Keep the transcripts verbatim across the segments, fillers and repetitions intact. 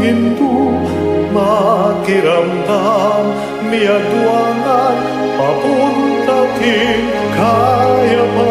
Indu makiramdam, miyaduangan papunta king kayapan.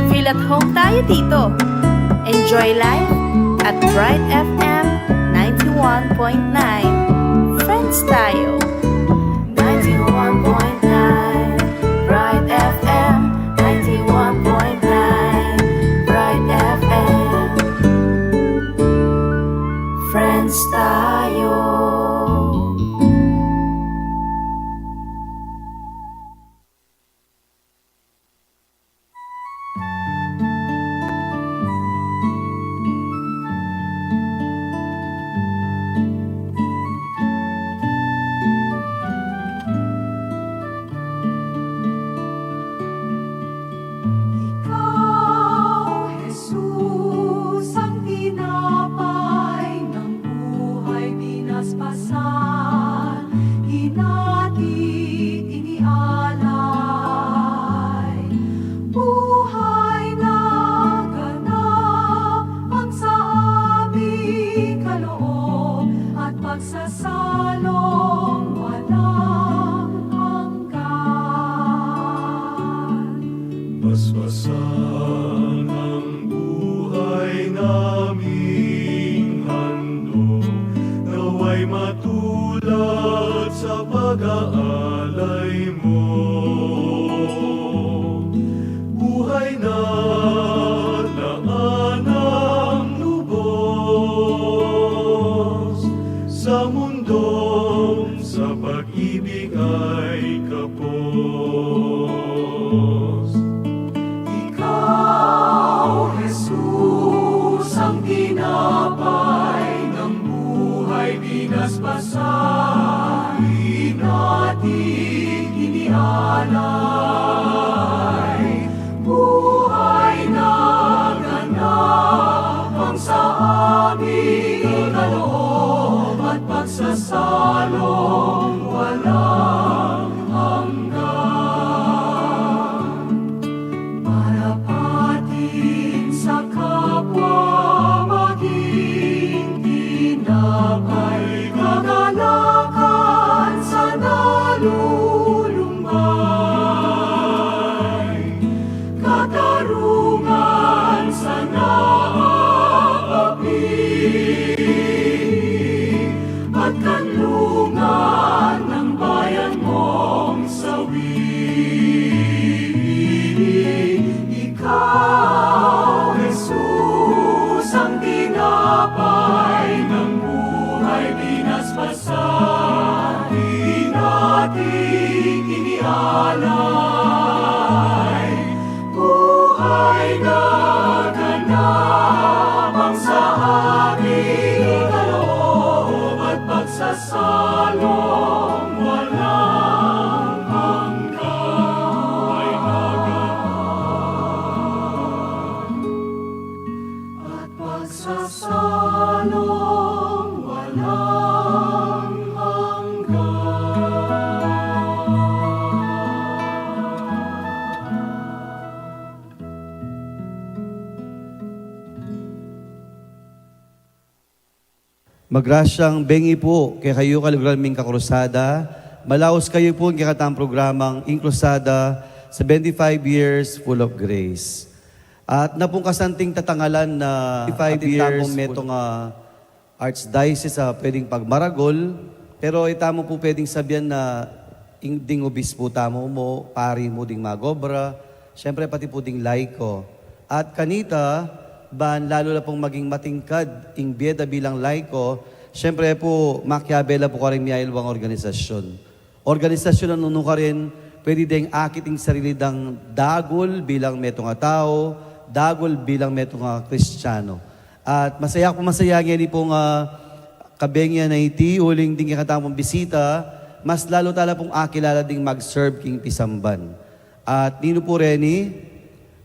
Feel at home tayo dito. Enjoy life at Bright F M ninety-one point nine. Friends tayo. Ninety-one point nine Bright F M, ninety-one point nine Bright F M. Friends tayo. Ikaw, Jesus, ang tinapay ng buhay, binasbasan, hinati, inialay. Buhay na ganap ang sa aming kaloob at pagsasalong walang hanggan. Basbasan ang buhay naming handog, nawa'y matulad sa pag-aalay mo. Buhay na laanang lubos sa mundong sa pag-ibig ay kapos. Ikaw, Jesus, ang tinapay ng buhay, binasbasan, hinati, inialay. Buhay na ganap ang sa aming kaloob at pagsasalong walang hanggan. Marapat ding sa kapwa maging tinapay, kagalakan sa nalulumbay, katarungan sa naaapi, at kanlungan ng bayan. Kini anay, buhay gagana, bang sa ating kaloob at pagsasalong walang hanggan. At pagsasalong walang hanggan. Magrasyang bengi pu kekayu, kaluguran ming kakrusada. Malaus kayu pu king kekatang programang Ing Krusada, seventy-five Years Full of Grace. At na pung kasanting tatangalan na atin tamung metung a archdiocese a pwedeng pagmaragul, pero itamu pu pwedeng sabian na ing, ding obispu tamu mu, pari mu ding magobra, siyempre pati pu ding laiko. At kanita, ban lalu la pung maging matingkad ing bie da bilang laiko, siyempre pu makiabe la pu karing miyayaliwang organisasyun. Organisasyun a nung nukarin pwede deng akit ing sarili dang dagul bilang metung a tau, dagul bilang metung a Kristiyanu. At masaya kung masaya ngeni pung, ah, kabengi a iti uling ding kekatamung bisita, mas lalu tala pung akilala ding mag-serve king pisamban. At ninu pu reni,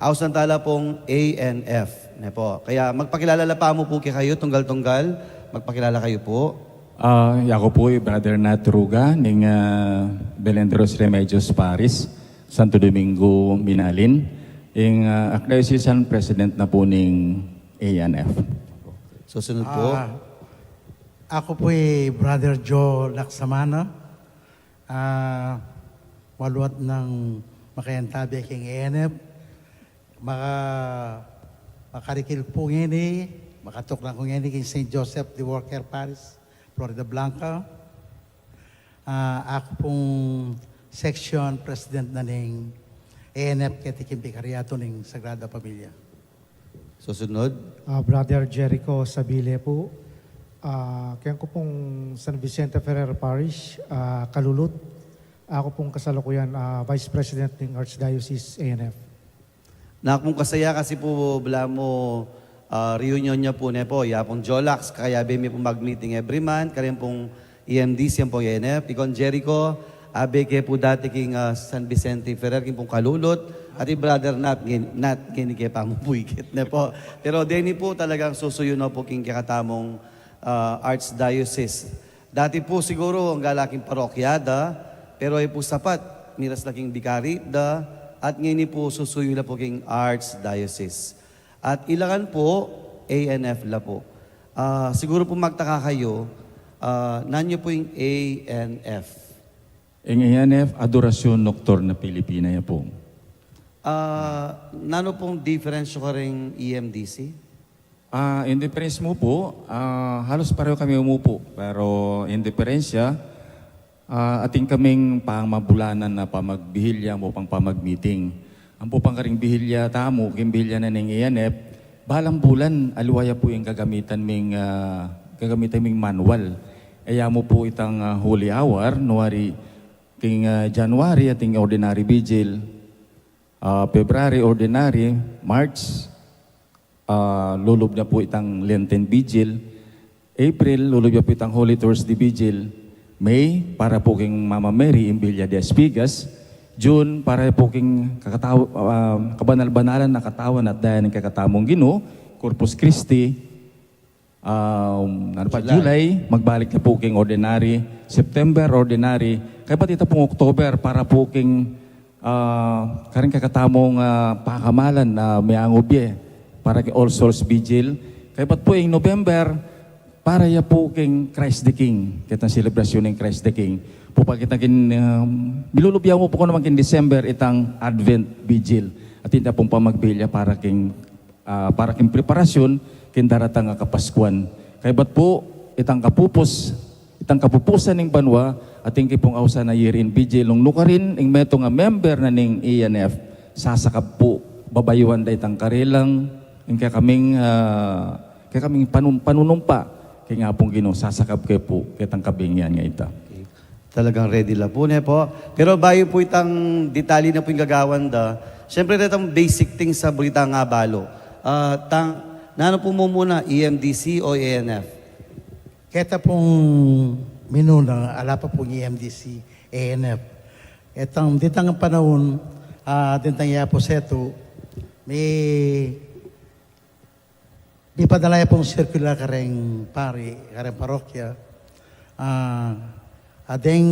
ausan tala pung A N F, ne pu. Kaya magpakilala la pamu pu kekayu, tunggal-tunggal, magpakilala kayu pu. Ah, yaku pu i Brother Nat Ruga, ning, ah, Melendez Remedios Parish, Santo Domingo, Minalin, ing, ah, Archdiocesan President na pu ning A N F. Susunod pu. Ah, aku pu i Brother Joe Laksamana, ah, maluat nang makayantabe king A N F, maka-, makarikil pu ngeni, makatuknang ku ngeni king Saint Joseph de Worker Parish, Floridablanca. Ah, aku pung section president na ning A N F keti king Vicariato ning Sagrada Familia. Susunod. Ah, Brother Jericho Sabile pu. Ah, keng ku pung San Vicente Ferrer Parish, ah, Kalulut. Aku pung kasalukuyan, ah, Vice President ning Archdiocese A N F. Nak mung kasaya kasi pu balamu, ah, reunion ya pu, ne pu, ya pung Jolax, kaya abe mi pung mag-meeting every month, karin pung E M D C, yan pung A N F, ikong Jericho, abe ke pu dati king, ah, San Vicente Ferrer, king pung Kalulut, at i Brother Nat, ngin-, Nat, ngeni ke pamu pu ikit, ne pu. Pero deni pu talagang susuyu na pu king kekatamung, ah, Archdiocese. Dati pu siguru angga la king parokya da, pero e pu sapat, miras la king bikari da, at ngeni pu susuyu la pu king Archdiocese. At ilangan pu, A N F la pu. Ah, siguru pu magtaka kayu, ah, nanu pu ing A N F? Ing A N F, Adoracion Nocturna Filipina ya pu. Ah, nanu pung difference yu karing E M D C? Ah, ing diferensya mu pu, ah, halus pareho kami umupu, pero ing diferensya, ah, atin kaming pamabulanan a pamagbihilya mu pang pamagmeeting. Ampo pang karing bihilya tamu, king bihilya na ning A N F, balang bulan, aliwa ya pu ing gagamitan ming, ah, gagamitan ming manual. E ya mu pu itang, ah, Holy Hour, nuari king, ah, January, ating ordinary vigil, ah, February, ordinary, March, ah, lulub na pu itang Lenten Vigil. April, lulub ya pu itang Holy Thursday Vigil. May, para pu king Mama Mary, ing Villa de Espigas. June, para pu king kakataw-, ah, kabanal-banalan a katawan at daya ning kekatamung Ginu, Corpus Christi. Ah, um, nanu pa, July. July, magbalik na pu king ordinary. September, ordinary. Kaybat ita pung October, para pu king, ah, karing kekatamung, ah, pakamalan, ah, meangu bie, para king All Souls Vigil. Kaybat pu ing November, para ya pu king Christ the King. Ketang selebrasyun ning Christ the King. Pu pa kita king, um, milulub ya mu pu ku naman king December, itang Advent Vigil. Atin ta pung pamagbihilya para king ah, para king preparasyun king daratang a Kapaskuan. Kaybat pu, itang kapupus, itang kapupusan ning banua, atin ke pung ausan a year-end vigil, nung nukarin ing metung a member na ning A N F, sasakab pu, babayuan da itang karelang, ing kekaming, ah, kekaming panum-, panunumpa king Apung Ginu, sasakab ke pu ketang kabengian a ita. Okay. Talagang ready la pu, ne pu. Pero bayu pu itang detalye na pu ing gagawan da, siyempre, retang basic things sa buri tang abalu. Ah, tang, nanu pu mumuna, E M D C o A N F? Keta pung minuna, ala pa pung E M D C, A N F. Itang ditang panaun, ah, ditang ya pu setu, mi, mipadala ya pung circular kareng pari, kareng parokya. Ah, ah, deng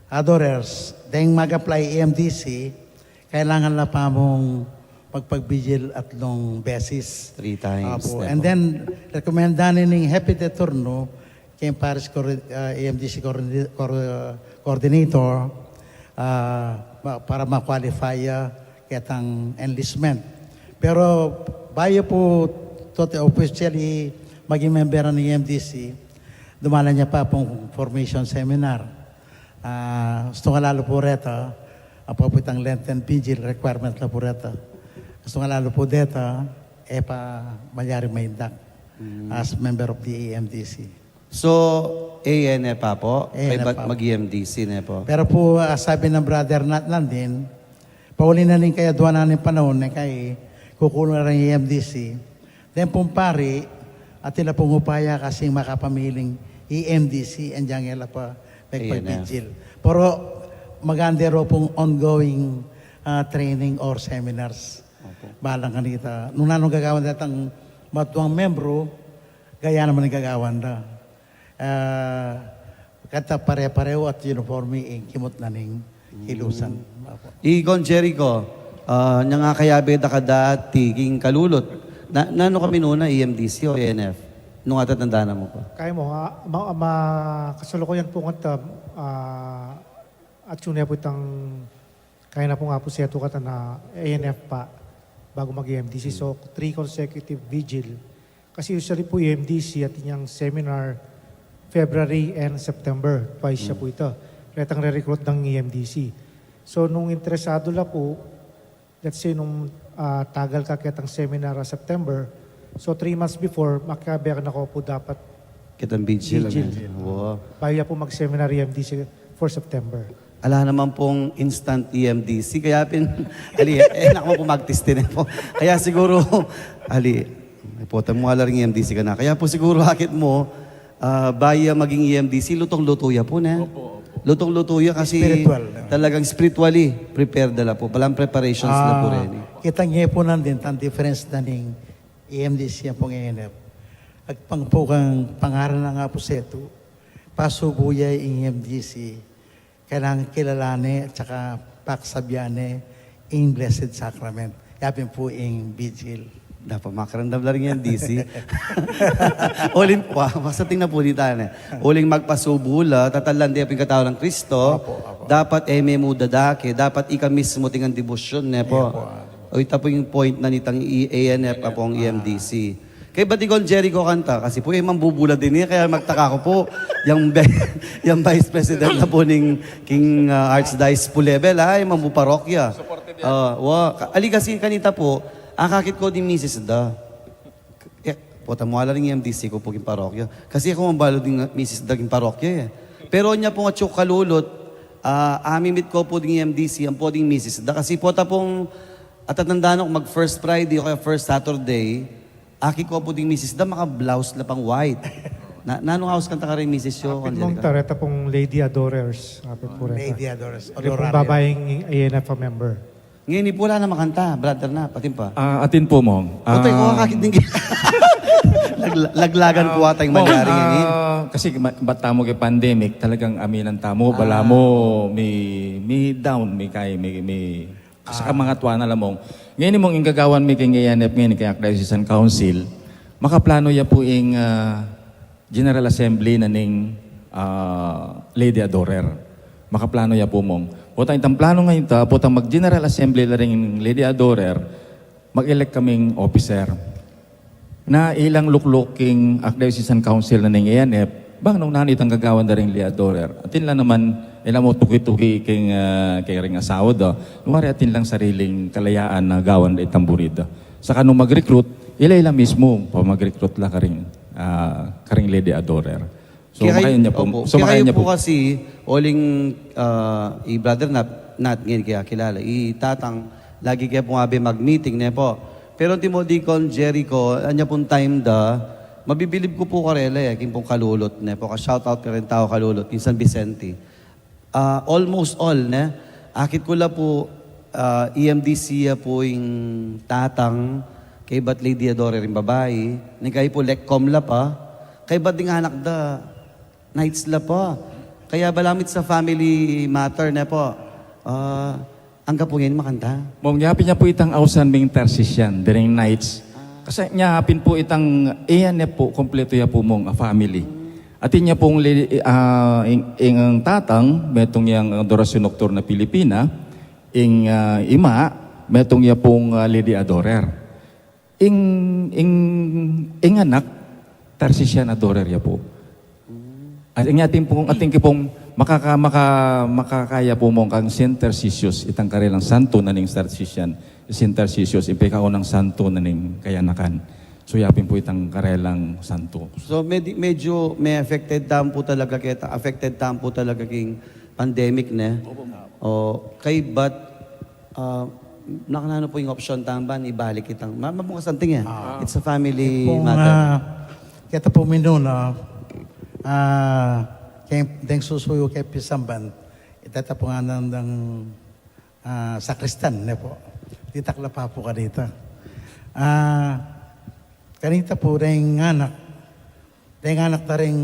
adorers, deng mag-apply E M D C, kailangan la pa mung magpag-vigil atlung beses. Three times, Apo. Ne pu? And then, rekomenda ne ning hepe de turno, keng parish coor-, ah, E M D C coordi-, coor-, coordinator, ah, ma-, para ma-qualify ya ketang enlistment. Pero bayu pu tutu officially maging member ning E M D C, dumalan ya pa pung formation seminar. Ah, gustu nga lalu pu reta, apa pu itang Lenten Vigil requirement la pu reta. Gustu nga lalu pu deta, e pa malyari maindak as member of the E M D C. So, A N F pa pu? Kaybat mag-E M D C, ne pu? Pero pu, ah, sabi ng brother nat-, nandin, pauli na ning kayadwanan ning panaun, ne, kay kukulung na ring E M D C. Then pung pari, atin la pung upaya kasi makapamiling E M D C, and yang ela pa A N F. Pero mag-under pung ongoing, ah, training or seminars. Opo. Balang kanita. Nung nanung gagawan datang matuang membro, gaya naman ang gagawan da. Ah, kata pare-pareho at uniforme ing kimut na ning kilusan. Apo. I Con Jericho, ah, nya nga kayabe da ka dati king kalulut. Na, nanu ka minuna, E M D C o A N F? Nung atatandaan mu pa. Kaya mo, ah, ma-, ma-, kasalukuyan pu ngata, ah, at yun ya pu itang Kaya na pu nga pu setu kata na A N F pa bago mag-E M D C. So, three consecutive vigil. Kasi usually pu E M D C, atin yang seminar February and September. Twice ya pu ita. Retang re-recruit dang E M D C. So, nung interesado la pu, let's say, nung, ah, tagal ka ketang seminar a September, so three months before, makiabe na ko pu dapat Kitang vigil, vigil. Wow. Bayu ya pu mag-seminar E M D C for September. Ala naman pung instant E M D C, kaya pin, ali, e na ku man pu magtisti ne pu. Kaya siguru, ali, pota mu ala ring E M D C ka na. Kaya pu siguru akit mu, ah, bayu ya maging E M D C, lutong-lutu ya pu, ne? Opo, opo. Lutong-lutu ya kasi talagang spiritually prepared da la pu. Palang preparations la pu reni. Kitang ye pu nandin, tang difference na ning E M D C ampong A N F. Agpang pu kang pangaral na nga pu setu, pasubu ya ing E M D C, kailangan kilalanan ne at saka paksabian ne ing Blessed Sacrament. Ya pin pu ing vigil. Dapat makaramdam la ring E M D C. Uling, wa, basta tingnan pu di tayo na. Uling magpasubu la, tatalan de pu ing katawan nang Kristo, dapat e me mu dadake, dapat ika mismu tingan debosyon, ne pu? Opo, opo. O, ita pu ing point na nitang E-, A N F ampong E M D C. Kaya ba't i Con Jericho kanta? Kasi pu, e, mambubula din e, kaya magtaka ku pu. Yang be-, yang vice president na pu ning king, ah, archdiocese pu level, ay, mambuparokya. Ah, wa, ka-, ali kasi kanita pu, akakit ku ding misis da. E, pota mu ala ring M D C ku pu king parokya. Kasi aku mambalu ding misis da king parokya e. Pero nya pu nga atsu ku kalulut, ah, amimit ku pu ding M D C, ampo ding misis da. Kasi pota pung atatandaan ku mag first Friday o kaya first Saturday, akit ku pu ding misis da, maka-blouse la pang white. Na, nanung house kanta karing misis yu, Angelica? Apin mung ta, reta pung Lady Adorers. Apin pu reta. Lady Adorers. Reta pung babaing A N F a member. Ngeni pu ala na makanta, brother na, atin pa. Ah, atin pu, Mong. Patay ku, ah, akakit ding lag-, laglagan pu ata ing mangyari ngeni. Ah, kasi ma-, bat tamu keng pandemic, talagang aminan tamu, balamu, mi, mi down, mi kay, mi, mi, sa kamangatwa na la, Mong. Ngeni, Mong, ing gagawan mi keng A N F ngeni, keng Archdiocese Council, makaplano ya pu ing, ah, General Assembly na ning, ah, Lady Adorer. Makaplano ya pu, Mong. Potang itang plano ngeni ta, potang mag-General Assembly la ring Lady Adorer, mag-elect kaming officer. Na ilang lukluk king Archdiocesan Council na ning A N F, bang nung nanu itang gagawan da ring Lady Adorer. Atin la naman, ila mu tuki-tuki king, ah, keng asawa da. Nung wari atin lang sariling kalayaan na gawan da itang buri da. Saka nung mag-recruit, ila-ila mismu pa mag-recruit la karing, ah, karing Lady Adorer. So, kaya kayu, makaya niya po, opo, so, kaya makaya kayu niya po po kasi, uling, ah, i Brother Nat, Nat, ngayon kaya kilala, i Tatang, lagi kaya pong abe mag-meeting, ne po. Pero antimo Deacon Jericho, anya pong time da, mabibilib ku po karela, eh, king pong Kalulot, ne po, ka-shoutout ka rin tau Kalulot, king San Vicente. Ah, almost all, ne? Akit ku la po, ah, E M D C ya po ing Tatang, kaybat Lady Adorer ing babai, ning kayu po Lecom la pa, kaybat ding anak da, Knights la pa. Kaya balamu it's a family matter, ne po? Ah, angga po ngayon makanta. Mong yapin ya po itang ausan ming Tarsician, during Knights. Kasi nya pin po itang, iyan ne po, kompleto ya po mong, ah, family. Atin ya pong li-, ah, ing, ing Tatang, metung yang Adoracion Nocturna Filipina, ing, ah, ima, metung ya pong, ah, Lady Adorer. Ing, ing, ing anak, Tarsician Adorer ya po. At ing atin pong, atin ki pong makaka-, maka-, makakaya po mong kang Saint Tarcisius, itang karelang santo na ning Tarsician, Saint Tarcisius, ipikaunang santo na ning kayanakan. So, yapin po itang karelang santo. So, med-, medyo may affected tamu po talaga kita, affected tamu po talaga king pandemic, ne? Opo, ma'am. O, kaybat, ah, nakananu po ing option tamu ban ibalik itang, ma-, mabukas anting, eh. Ah. It's a family matter. Keta po minuna, ah, keng, deng susuyu keng pisamban, itata po nga nandang ah, sakristan, ne po. Ditak la pa po kanita. Ah, kanita po, deng anak, deng anak da ring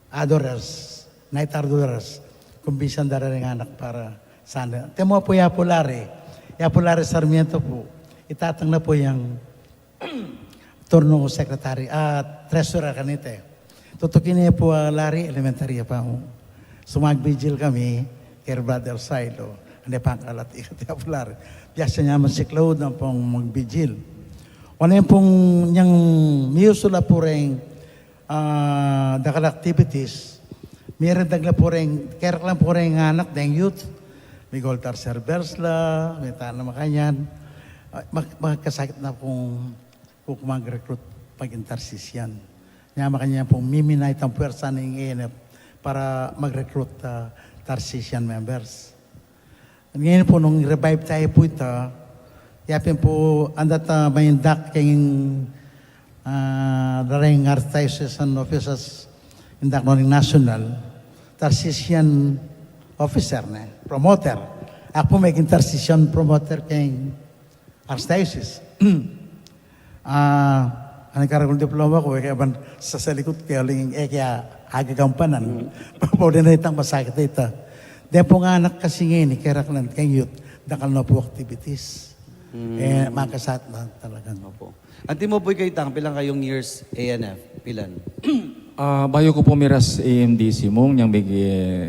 adorers, night adorers, kumbisan da ring anak para sana. Temo po ya po Larry, ya po Larry Sarmiento po, itatang na po yang turno secretary, ah, treasurer kanita, e. Tutukin ne po, ah, Larry, elementary pa mu. So, magbigil kami kay Brother Silo. Ane pang kalat ikat ya po Larry. Biasa nya masiklaud na pong magbigil. Ane pong nyang miyusul a po reng, ah, dakal activities. Mirendag la po reng, kerak lang po reng anak, deng youth. Migoltar servers la, may tana makanyan. Ah, mag-, magkasakit na pong ku mag-recruit paging Tarsician. Nya makanyan pong miminay itang puwersa ning A N F para mag-recruit, ah, Tarsician members. Ngayon po, nung revive tayo po ita, yapin po, anda ta maindak keng, ah, daring archdiocesan officers, indak no ning national, Tarsician officer, ne, promoter. Aku po meging Tarsician promoter keng Archdiocese. Ah, ane karagul diploma ku, e, kaya ban sasalikut kaya uling, e, kaya agagampanan. Pauli na itang masakit ita. Deng pong anak kasi ngeni, kerak lang keng youth, dakal na po activities. E, makasakit na talaga. Opo. Antimo po ikayu, Tang, pilan kayung years A N F? Pilan? Ah, bayu ku po miras A M D C mong, nyang bigi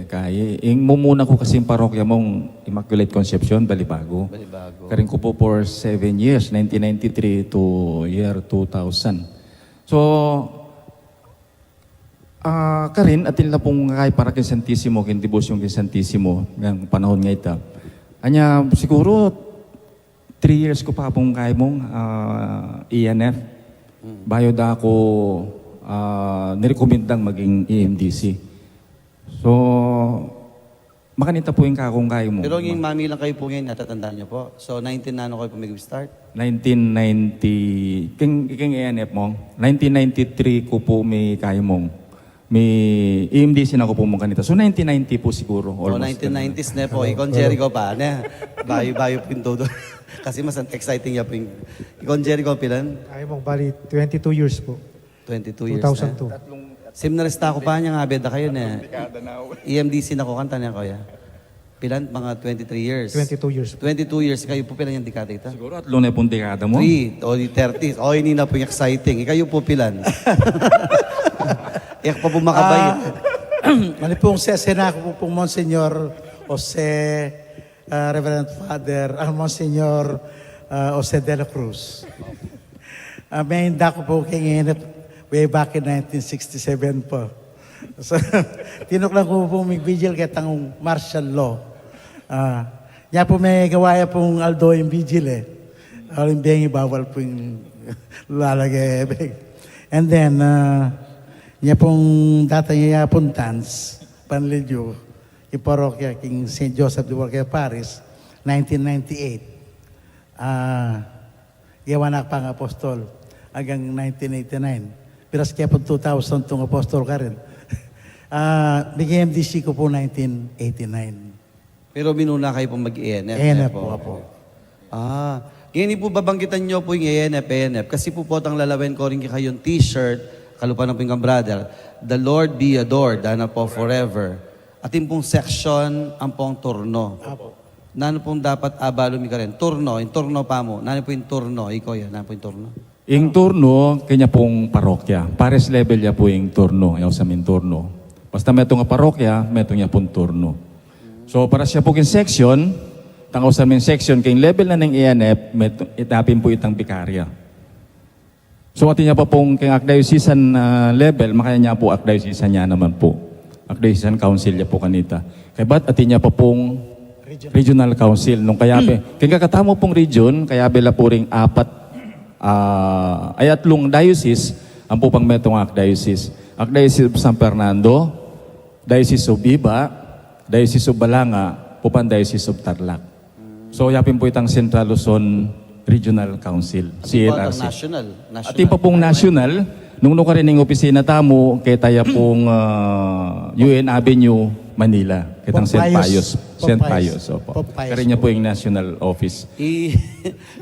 kayi. Ing mumuna ku kasing parokya mong Immaculate Concepcion, Balibago. Balibago. Karin ku po for seven years, nineteen ninety-three to year two thousand. So, ah, karin, atin la pong kayi para king Santisimo, king debosyon king Santisimo, yang panahon nga ita. Anya, siguro, three years ku pa pong kayi mong, ah, A N F. Bayu da ku, ah, nirekomendang maging A M D C. So, makanita po ing kakung kayi mong. Pero ing mamilang kayu po ngeni, natatandaan niyo po? So, nineteen nanu kayu po mig-start? Nineteen ninety, king, king A N F mong? Nineteen ninety-three ku po mi kayi mong. Mi, A M D C na ku po mong kanita. So, nineteen ninety po siguro, almost. Nineteen nineties ne po. Ikong Jericho pa, ne? Bayu-bayu po ing todo. Kasi mas exciting ya po ing, ikong Jericho, pilan? Ay, mong bali, twenty-two years po. Twenty-two years na. Two thousand two. Seminarista ku pa, nya nga beda kayu, ne? A M D C na ku kanita, ne, kuya? Pilan? Mga twenty-three years. Twenty-two years. Twenty-two years. Ikayu po, pilan yang dekada ita? Siguro atlu ne pong dekada mong. Three. O, di thirty. O, ini na po ing exciting. Ikayu po, pilan? Iyak pa po makabait. Ah, mali pong sesena ku po pong Monsignor Jose, ah, Reverend Father, ah, Monsignor, ah, Jose de la Cruz. Ah, maindak ku po keng A N F way back in nineteen sixty-seven po. So, tinuklan ku po mig-vigil ketang martial law. Ah, nya po megawa ya pong aldo ing vigil, e. Aling beng ibawal po ing lalage, e, beng. And then, ah, Nya pung datang ya pung dance, panlilyu, king parokya king Saint Joseph de Borja Paris, nineteen ninety-eight. Ah, gewa na ku pang apostol anggang nineteen eighty-nine. Piras ke pung two thousand tung apostol karin. Ah, migi M D C ku pu nineteen eighty-nine. Pero minuna kayu pung mag-A N F, A N F eh, po. Po, apo. Ah, ngeni pu babanggitan yu pu ing A N F, A N F. Kasi pu potang lalawen ku rin kekayung t-shirt, kalupa na pu ing kang brother, "The Lord be adored," ana pu, "forever." Atin pung section ampong turno. Apo. Nanu pung dapat abalu mi karin? Turno, ing turno pa mu. Nanu pu ing turno, ikayu, nanu pu ing turno? Ing turno, kanya pung parokya. Parish level ya pu ing turno, ya usam ing turno. Basta metung a parokya, metung ya pung turno. So, para siya pu king section, tang usam ing section, king level na ning A N F, metung, itapin pu itang bikarya. So, atin ya pa pung king arkidiosesan, ah, level, makanya nya pu arkidiosesan ya naman pu. Arkidiosesan council ya pu kanita. Kaybat atin ya pa pung regional council. Nung kayabe, king kakatamu pung region, kayabe la pu ring apat, ah, ay atlung diocese, ampo pang metung a arkidiosesan. Arkidiosesan San Fernando, Diocese of Viva, Diocese of Balanga, ampo pang Diocese of Tarlac. So, yapin pu itang Central Luzon Regional Council, C L R C. Atin pa pung national, national. Atin pa pung national, nung nukarin ing opisina tamu, keta ya pung, ah, U N Avenue, Manila. Ketang Saint Pius. Saint Pius, opo. Pope Pius. Karin ya pu ing national office. I-,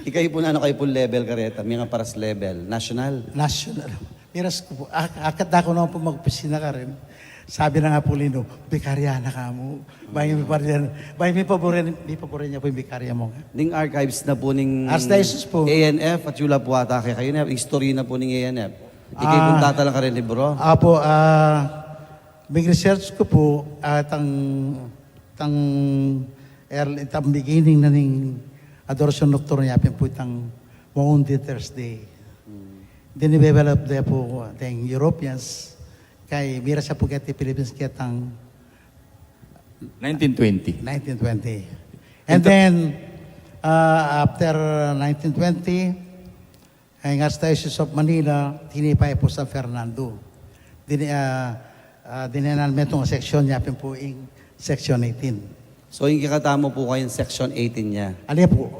ikayu pu, nanu kayu pung level kareta, mi nga parish level, national. National. Miras ku pu, ak-, akat da ku naman pu mag-opisina karin. Sabi na nga pu ning, "Bikarya na ka mu." Bayu mi paburen, bayu mi paburen, mi paburen ya pu ing bikarya mu nga. Ning archives na pu ning Archdiocese pu. A N F, atiu la pu ata kekayu ne, history na pu ning A N F. Ikayu pung tatalan karin libro. Apo, ah, mig-research ku pu, ah, tang, tang early, tang beginning na ning adorasyon nocturna, yapin pu itang Maundy Thursday. Hmm. Dinidevelop de pu deng Europeans, kaya miras ya pu keti Philippines ketang nineteen twenty. Nineteen twenty. And then, uh, after nineteen twenty, ing Archdiocese of Manila, tinipa ya pu San Fernando. Dini-, uh, uh, dinenan metung a section, yapin pu ing section eighteen. So, ing kekatamu pu kayung section eighteen ya? Ali pu.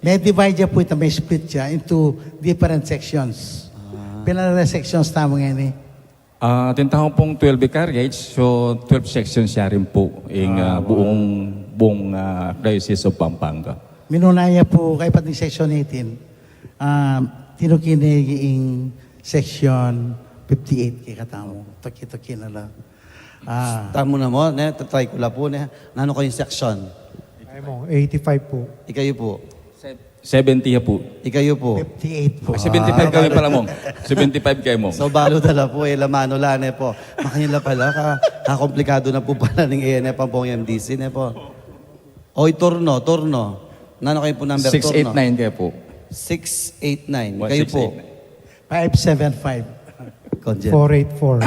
May divide ya pu ita, may split ya into different sections. Ah. Pila ne sections tamu ngeni? Ah, atin tamu pung twelve vicariates, so twelve sections ya rin pu ing, ah, buong, buong, ah, Diocese of Pampanga. Minuna ya pu kaybat ning section eighteen. Ah, tinuki ne ing section fifty-eight kekatamu. Tuki-tuki na la. Ah. Tamu na mu, ne? Tatry ku la pu, ne? Nanu kayung section? Ay mo, eighty-five pu. Ikayu pu? Seventy ya pu. Ikayu pu? Fifty-eight pu. Ah, seventy-five kami pala, Mong. Seventy-five kayu, Mong. So, balu da la pu, e, lamanu la, ne pu. Makanyan la pala, ka-, kakomplikadu na pu pala ning A N F ampong M D C, ne pu. Oy, turno, turno. Nanu kayu pu number turno? Six eight nine kayu pu. Six eight nine. Ikayu pu? Five seven five. Conjen. Four eight four.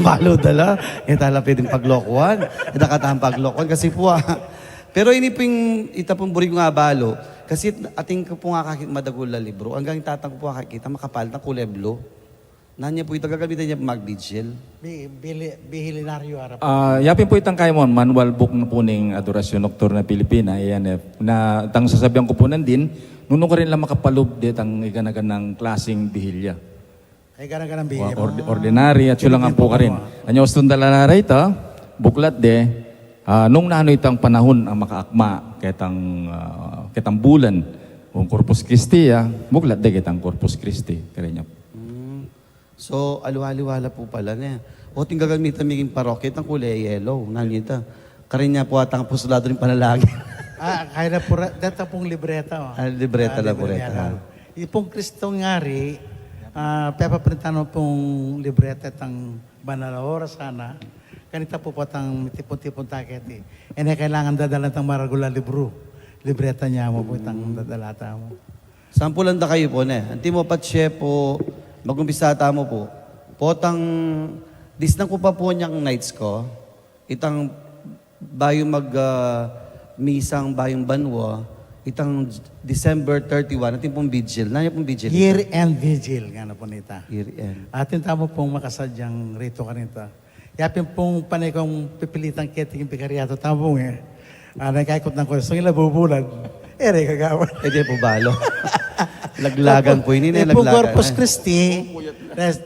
Balu da la. E tala pwedeng paglokuan. E da katamu paglokuan kasi pu, ah. Pero ini pu ing, ita pung buri kung abalu. Kasi atin ku pung akakit madagul a libru. Anggang tatang ku pung akakit, makapal na, kulay blue. Nanu ya pu ita, gagamitan ya pu mag-vigil? Bi-, bili-, bihilinaryo, ara pu. Ah, yapin pu itang kaymu, manual book na pu ning Adoracion Nocturna Filipina, A N F, na itang sasabian ku pu nandin, nung nukarin la makapalub detang igana-ganang klaseng bihilya. Ay, gana-ganang bihilya. Or-, ordinary, at sula nga pu karin. Anya, ustu da la reta, buklat de, ah, nung nanu itang panahun a makaakma ketang, ah, ketang bulan, kung Corpus Christi, ah, buklat de ketang Corpus Christi, karin ya. Hmm. So, aliwa-aliwa la pu pala, ne. O, atin gagamitan mi king parokya, itang kulay yellow, nanu ita? Karin ya pu ata ing apostolado ning panalangin. Ah, kaya la pu re-, deta pung libreta, o. Ah, libreta la pu reta. Ipung Kristong Ari, ah, pepaprintan mu pung libreta itang banal a oras, sana. Kanita pu potang mitipun-tipun ta keti. E ne kailangan dadalan tang maragul a libru. Libreta nya mu pu itang dadalata mu. Sampulan da kayu pu, ne. Antimo patse pu, magumpisa tamu pu. Potang, disnan ku pa pu nyang nights ku, itang bayu mag, ah, misang bayung banua, Itang December thirty-one, atin pung vigil. Nanu pung vigil ita? Year-end vigil, ngana pu nita. Year-end. Atin tamu pung makasadyang rito kanita. Yapin pung pane kung pipilitan keti king bikaryatu tamu, e. Anti kaikut nang kung sung ila bubulan. E, re kagawad. E, di pu balo. Laglagan pu ini, ne, pung laglagan, Corpus Christi,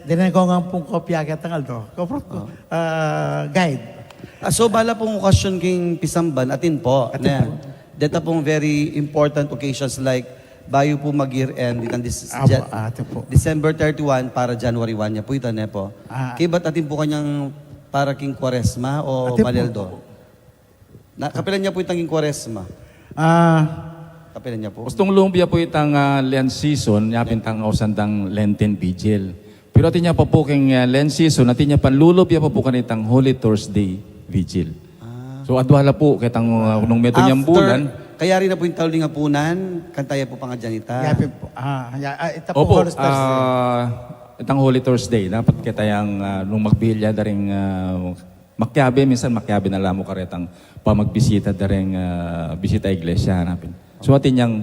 dinan ku ngan pung kopya ketang aldo. Corpus, ah, guide. Ah, so, bala pung okasyon king pisamban, atin pu, ne? Atin pu. Deta pung very important occasions like bayu pu mag-year end, itang Dec-, Apo, Jan-, atin pu. December thirty-one para January one ya pu ita, ne pu? Ah. Kaybat atin pu kanyang para king Kuaresma o atin pu. Malialdo? Na, kapilan ya pu itang king Kuaresma? Ah. Kapilan ya pu? Ustung lumbu ya pu itang, ah, Lent season, yapin tang ausan dang Lenten Vigil. Pero atin ya pa pu keng, ah, Lent season, atin ya panlulub ya pa pu kanitang Holy Thursday Vigil. Ah. So, adwa la pu, ketang, ah, nung metung yang bulan. Kayari na pu ing tauli ning apunan, kanita ya pu pangadyan ita. Yapin pu, ah, ya, ah, ita pu Holy Thursday. Opo, ah, itang Holy Thursday, dapat keta yang, ah, nung magbihil ya da ring, ah, makiabe, minsan makiabe na la mu karetang pamagbisita da ring, ah, bisita iglesia, hanapin. So, atin yang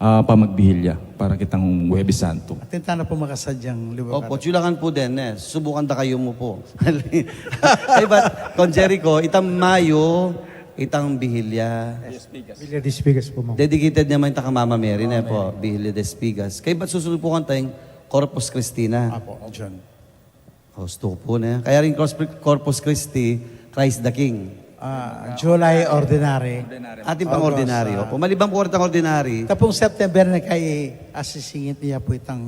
ah, pamagbihil ya para kitang Huwebes Santo. Atin tana pu makasadyang lugar. Opo, tsulakan pu din, e. Subukan da kayu mu pu. Kaybat, Kong Jericho, itang Mayo, itang bihil ya. Villa de Espigas pu, Mang. Dedicated naman itang kang Mama Mary, ne pu, Mary. Bihil de Espigas. Kaybat susunod pu kanita ing Corpus Christi na. Apo, John. Hustu pu, ne? Kaya ring Corpus, Corpus Christi, Christ the King. Ah, July Ordinary. Atin pang August, Ordinary, ah. Opo. Maliban pu karetang Ordinary. Ita pung September na kay asisingit ya pu itang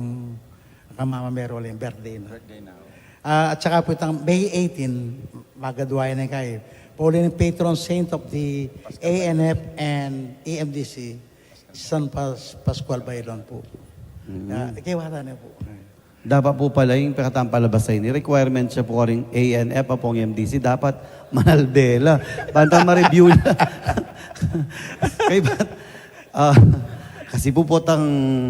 kang Mama Mary uling birthday na. Birthday na, oh. Ah, at saka pu itang May eighteen, magadwa ya na kay. Pauli ning patron saint of the A N F and E M D C, San Pas-, Pascual Bailon pu. Mm. Ah, kaya wala na pu. Dapat pu pala ing pekatang palabas ini, requirement ya pu karing A N F ampong M D C, dapat manalbe la. Bantang ma-review la. Kaybat, ah, kasi pu potang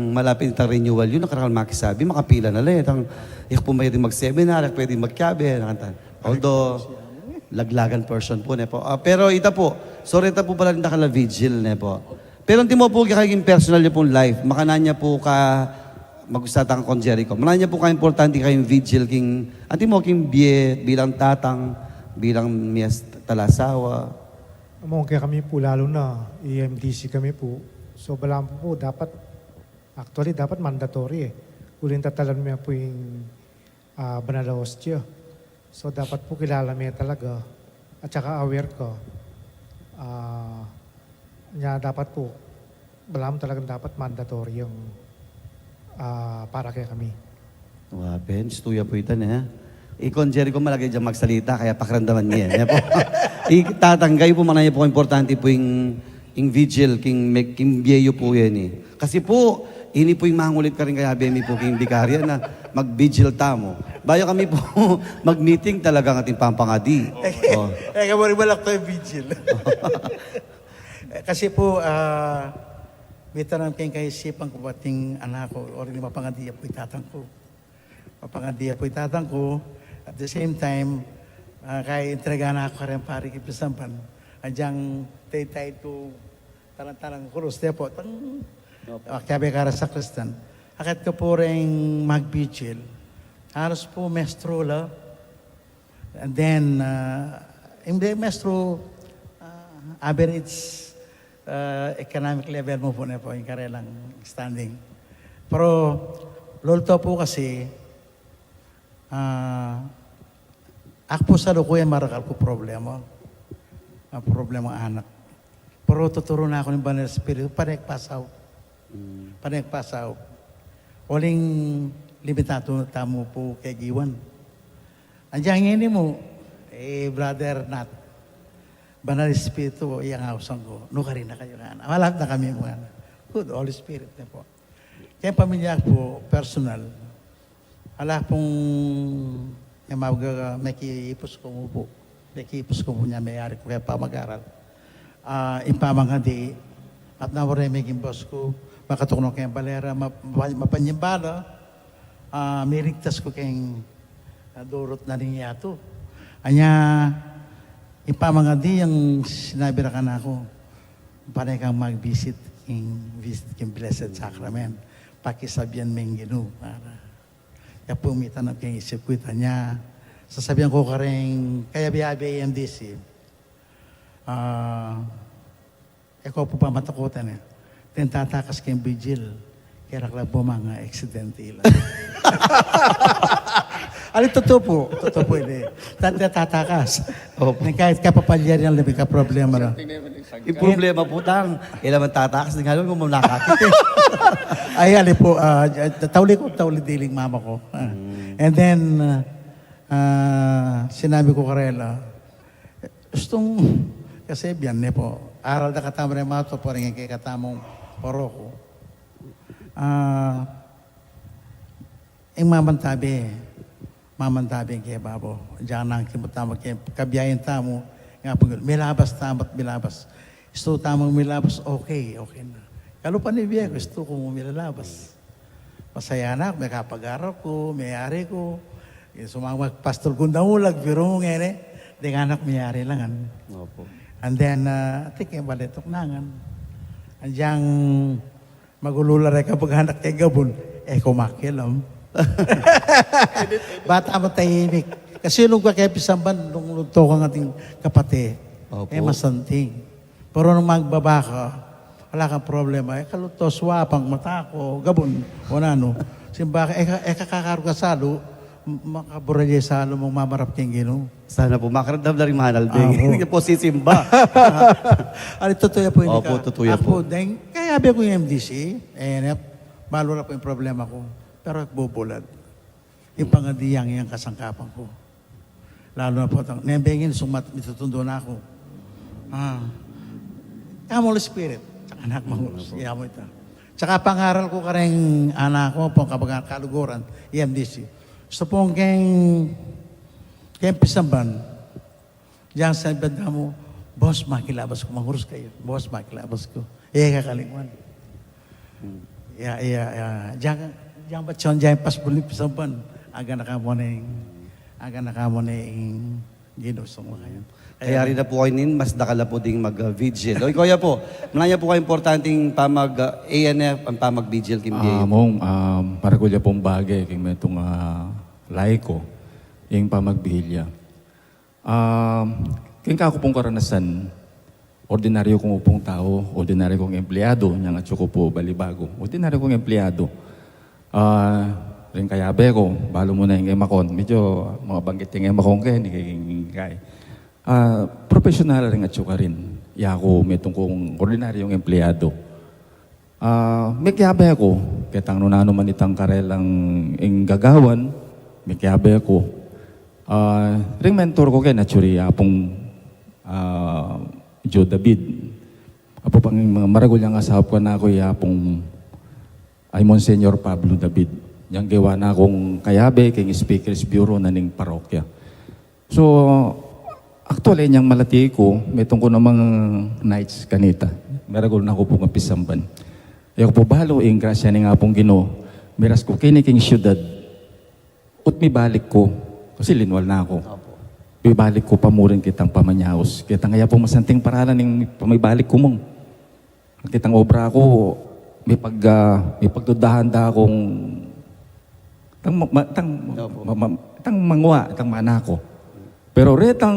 malapit itang renewal yu, e na karakal makisabi, makapila na la, e. Tang, yak pu pwedeng mag-seminar, yak pwedeng magkiabe, na kanita. Although, laglagan person pu, ne pu? Ah, pero ita pu, so reta pu pala rin dakal a vigil, ne pu? Pero antimo pu kekayung personal yu pung life, makananu ya pu ka, mag-usa tang Kong Jericho, makananu ya pu kaimportante kekayung vigil king, antimo king bie, bilang tatang, bilang miyas, talasawa? Amu, kekami pu lalu na, E M D C kami pu. So, balamu pu, dapat, actually, dapat mandatory, e. Uling tatalan me pu ing ah, banal a ostia. So, dapat pu kilala me talaga at saka aware ka. Ah, nya dapat pu, balamu talagang dapat mandatory yang, ah, para kekami. Wa, Ben, istuya pu ita, ne? I Kong Jericho, malagay dyan magsalita, kaya pakiramdaman ye, ne pu? I tatang, kayu pu, makananu ya pu kaimportante pu ing, ing vigil, king, king bie yu pu ngeni. Kasi pu, ini pu ing mangulit karing kayabe mi pu king bikarya na mag-vigil tamu. Bayu kami pu mag-meeting, talagang atin pang pangadi. Oh. E, kaya wari malak tayo vigil. E, kasi pu, ah, mitanam king kaisipan ku, bating anak ku, o rin mapangadi ya pu i tatang ku. Mapangadi ya pu i tatang ku. At the same time, ah, kaya entrega na ku kareng pari king pisamban. Adyang taytay tu talang-talang kurus, de pu, tang, opo, ah, kiyabe kara sakristan. Akit ku pu reng mag-vigil. Halos pu mestro la. And then, ah, hindi mestro, ah, average, ah, economic level mu pu, ne pu, ing karelang standing. Pero, lolto pu kasi, ah, aku pu salukuyan marakal ku problema. Ah, problema anak. Pero tuturu na ku ning Banal Espiritu, pane ku pass out. Mm. Pane ku pass out. Uling limitadu tamu pu kegiwan. Adyang ini mu, e, Brother Nat, Banal Espiritu, iyang ausan ku, nukarin na kayu, ngana. Malapit na kami mu, ngana. Good, Holy Spirit, ne pu. Keng pamilya ku pu, personal, ala pung, e, mag-, mekiipus ku mu pu. Mekiipus ku mu pu, nya meyari ku keng pamag-aral. Ah, ing pamangadi, at na wari meging boss ku, makatuknang keng balera, ma-, ma-, mapanyimba la, ah, miligtas ku keng, ah, durut na ning yatu. Anya, ing pamangadi yang sinabi ra kanaku, pane kang mag-visit. ing visit king Blessed Sacrament. Pakisabian me ing Ginu, para ya pu mitanam king isip ku, ita nya, sasabian ku kareng kayabe-yabe M D C, ah, e ko pu pamatakutan e. Atin tatakas king vigil, keraklan pu manga aksidente la. Ali, tutu pu, tutu pu ini. Atin tatakas. Opo. Nang kahit kapapalyarian, lebing ka problema na. Ing problema pu tang, e la man tatakas, ning alon ku mu nakakit e. Ay, ali pu, ah, tauli ku, tauli diling mama ku. Ah. And then, ah, ah, sinabi ku karela, gustung, kasi biyan ne pu, aral da katamu reng matutu, paringin kekatamung paroko. Ah, ing mamantabe, mamantabe ke babo. Dinan nang kimut tamu ke, kabiayan tamu, nga pu, milabas tamu at milabas. Gustu tamung milabas, okay, okay na. Kalupa ning bie ku, gustu ku mu milalabas. Masaya na ku, mekapag-aral ku, meyari ku. Sumama Pastor Gundang Ulag, biru mu ngeni, deng anak meyari la ngan. Opo. And then, ah, atin keng baletuk na ngan. Agyang magulu la reng kamag-anak keng gabun, e ku makialam. Bata mu tahimik. Kasi nung ka keng pisamban, nung lunto kang ating kapatid, opo, e masanting. Pero nung magbaba ka, ala kang problema. E ka luto, swapang mata ku, gabun, o nanu. Simba ka, e ka, e ka kakarga salu, m-, makaburalye salu, mung mamarap keng Ginu. Sana pu, makaramdam la ring manalbe. Apo. Ini pu sisimba. Ali, tutu ya pu ini. Opo, ka. Tutu ya pu. Aku, deng, kayabe ku ing M D C, e, ne, balu la pu ing problema ku. Pero bubulad. Ing pangadi yang, yang kasangkapan ku. Lalu na pu tang, nembengin, sumat, mitutundo na ku. Ah. Come, Holy Spirit. Tsaka na ku mangurus. Opo. Iya mu ita. Tsaka pangaral ku kareng anak ku, pung kabagan kaluguran, M D C. Gustu pung keng, keng pisamban. Yang sa banda mu, "Boss, makilabas ku, mangurus kayu. Boss, makilabas ku." E ka kalingwan. Hmm. Ya, ya, ya. Yang, yang batson, yang pas buli pisamban. Aga na ka mu ning, aga na ka mu ning Ginu, sung makayan. Kaya rin na pu kayu nin, mas dakal na pu ding mag-, ah, vigil. O, ikaw ya pu, mana ya pu kaimportante ing pamag, ah, A N F, ing pamag-vigil king bie? Ah, mung, ah, maragul ya pung bage king metung, ah, laiko, ing pamagbihilya. Ah, king kaku pung karanasan, ordinaryu kung upung tau, ordinaryu kung empleyadu, nyang atsu ku pu balibagu. Ordinaryu kung empleyadu. Ah, ring kayabe ku, balu mu na ing emakon. Medyo mabanggit ing emakon keni, king, king, kay. Ah, profesional ring atsu karin. Yaku, metung kung ordinaryung empleyadu. Ah, mekiabe ku, ketang nanu man itang karelang ing gagawan, mekiabe ku. Ah, ring mentor ku keni, atsu ri Apung, ah, Joe David. Apu pang maragul yang asaup kanaku, i Apung, ay, Monsignor Pablo David. Yang gewa na kung kayabe king Speakers Bureau na ning parokya. So, actually, inyang malati ku, metung ku namang nights kanita. Maragul na ku pung apisamban. Yaku pu balu, ing grasya ning Apung Ginu, miras ku keni king syudad. Ut mibalik ku, kasi linwal na ku. Opo. Mibalik ku pa mu rin kitang pamanyaus. Kitang ya pu masanting paralan ing pamibalik ku mung. Kitang obra ku, mipag-, ah, mipagdudahan da kung tang ma-, ma-, tang Opo. ma-, ma-, tang mangwa, tang mana ku. Pero retang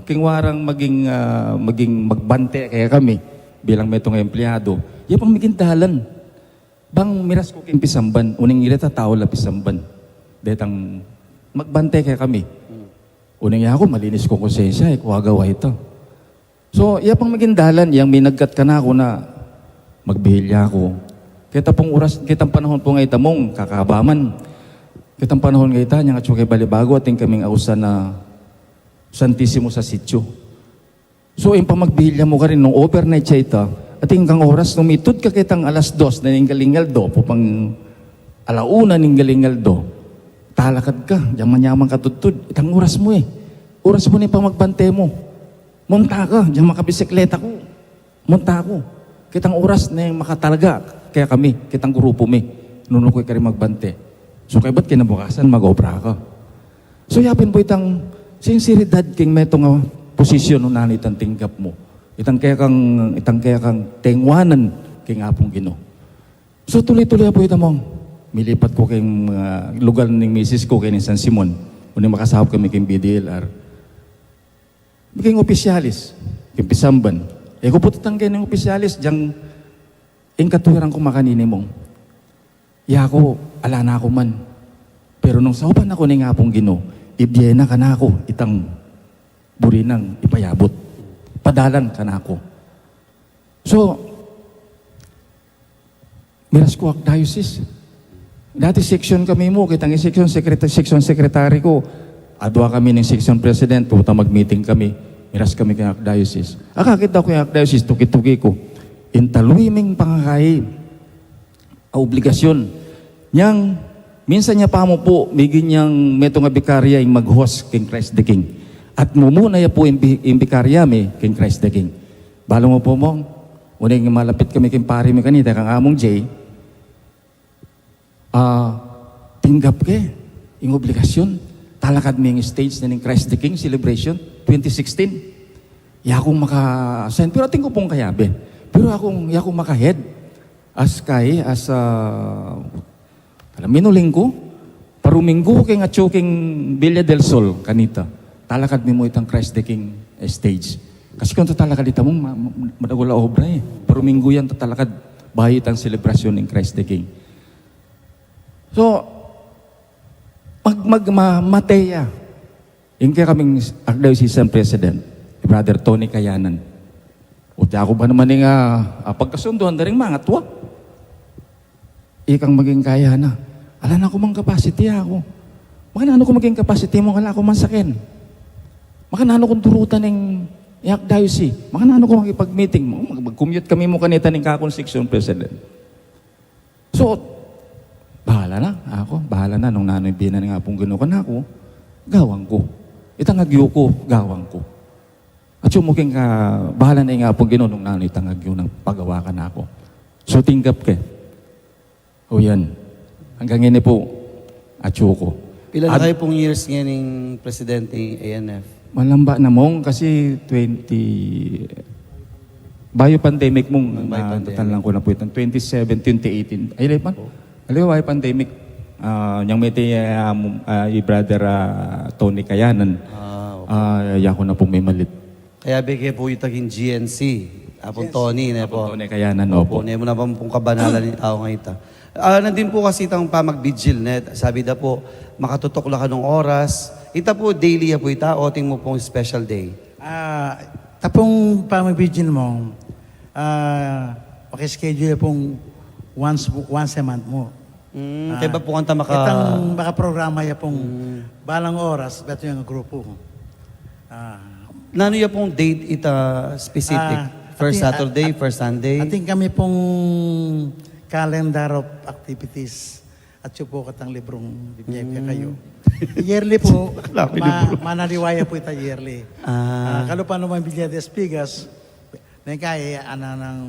king warang maging, ah, maging magbante kekami bilang metung empleyadu, ya pang maging dalan. Bang miras ku king pisamban, uning reta tau la pisamban. Detang magbante kekami. Hmm. Uning yaku, malinis kung konsensya, e ku agawa ita. So, ya pang maging dalan, yang minagkat kanaku na magbihilya ku. Keta pung oras, ketang panahun pu ngeni, mung, kakabaman. Ketang panahun ngeni, nyang atsu ke Balibago, atin kaming ausan a Santisimo sa sitio. So, ing pamagbihilya mu karin nung overnight ya ita, atin kang oras nung mitud ka ketang alas dos na ning galing aldo, pu pang ala una ning galing aldo, talakad ka, dinan man ya mang katudtud, itang oras mu e. Oras mu ne ing pamagbante mu. Munta ka, dinan makabisikleta ku. Munta ku. Kitang oras ne makatalaga kekami, kitang grupu mi. Nung aku ikarin magbante. So, kaybat kinabukasan, mag-obra ka. So, yapin pu itang sinseridad king metung a posisyon nung nanu itang tinggap mu. Itang kekang, itang kekang tengwanan king Apung Ginu. So, tuloy-tuloy ya pu ita, Mong. Milipat ku king, ah, lugar ning misis ku, king San Simon. Nung makasaup kami king B D L R. King opisyalis, king pisamban. E ku pu tatanggen ing opisyalis, dyan ing katuwiran ku makanini, Mong. Yaku, ala na ku man. Pero nung saupan na ku ning Apung Ginu, ibie na kanaku itang buri nang ipayabut. Padalan kanaku. So, miras ku archdiocese. Dati section kami mu, kitang section secretary, section secretary ku. Adua kami ning section president, tuta mag-meeting kami. Miras kami king archdiocese. Akakit da ku ing archdiocese, tuki-tuki ku. Ing taluy ming pangakai a obligasyon. Nyang, minsan ya pa mu pu, migin yang metung a bikarya ing mag-host king Christ the King. At mumuna ya pu ing bi-, ing bikarya mi king Christ the King. Balu mu pu, Mong, uling malapit kami king pari mi kanita, kang Among Jay, ah, tinggap ke ing obligasyon. Talakad mi ing stage na ning Christ the King celebration twenty sixteen. Yakung maka-assign, pero atin ku pung kayabe. Pero akung, yakung maka-head. As kay, as, ah, alam, minuling ku, paruminggu king atyu king Villa del Sol, kanita. Talakad mi mu itang Christ the King, eh, stage. Kasi kung tatalakad ita mu, ma-, ma-, madagul a obra, eh. Paruminggu yang tatalakad, bayu itang selebrasyon ning Christ the King. So, mag-, mag-, ma-, mate ya. Ing kekaming Archdiocesan President, Brother Tony Kayanan. O, di ku ba naman ing, ah, ah, pagkasunduan da ring mangatua. Ikang maging kaya na. Ala na ku mang capacity aku. Makananu ku maging capacity mu, ala ku mang saken. Makananu kung durutan ing Archdiocese. Makananu ku makipag-meeting mu. Mag-, mag-commute kami mu kanita ning kakung section president. So, bahala na, aku, bahala na, nung nanu ing bie na ning Apung Ginu kanaku, gawan ku. Itang agyu ku, gawan ku. Atyu mu king ka-, bahala na ing Apung Ginu nung nanu itang agyu nang pagawa kanaku. So, tinggap ke. O yan. Anggang ini pu, atyu ku. Pila na kayu pung years ngening presidente ning A N F? Malamba na, Mong, kasi twenty, bayu pandemic, Mong, bayu pandemic. Natatandaan ku na pu itang twenty seventeen, twenty eighteen. Ay, late pa. Opo. Aliwa, bayu pandemic. Ah, yang mete, ah, mu-, ah, i Brother, ah, Tony Kayanan. Ah, opo. Ah, yaku na pu memalit. Kayabe ke pu ita king G N C, Apung Tony, ne pu? Apung Tony Kayanan, opo. Opo, ne mu na pung kabanalan ning tau ngeni ita. Ah, nandin pu kasi itang pamagbigil, ne, sabi da pu, makatutuk la kanung oras. Ita pu, daily ya pu ita, o atin mu pung special day? Ah, ita pung pamagbigil mu, ah, maki-schedule pung once, once a month mu. Mm, ah, kaybat pu kanta maka- itang makaprograma ya pung, mm, balang oras, beto yang grupu. Ah. Nanu ya pung date ita specific? Ah, first atin, Saturday, ah, first Sunday? Atin kami pung calendar of activities. Atyu pu katang librung bibie ke kayu. Mm. Yearly pu, ma-, manaliwa ya pu ita yearly. Ah. Ah, kalupa naman Villa de Espigas, neng kaya, ana nang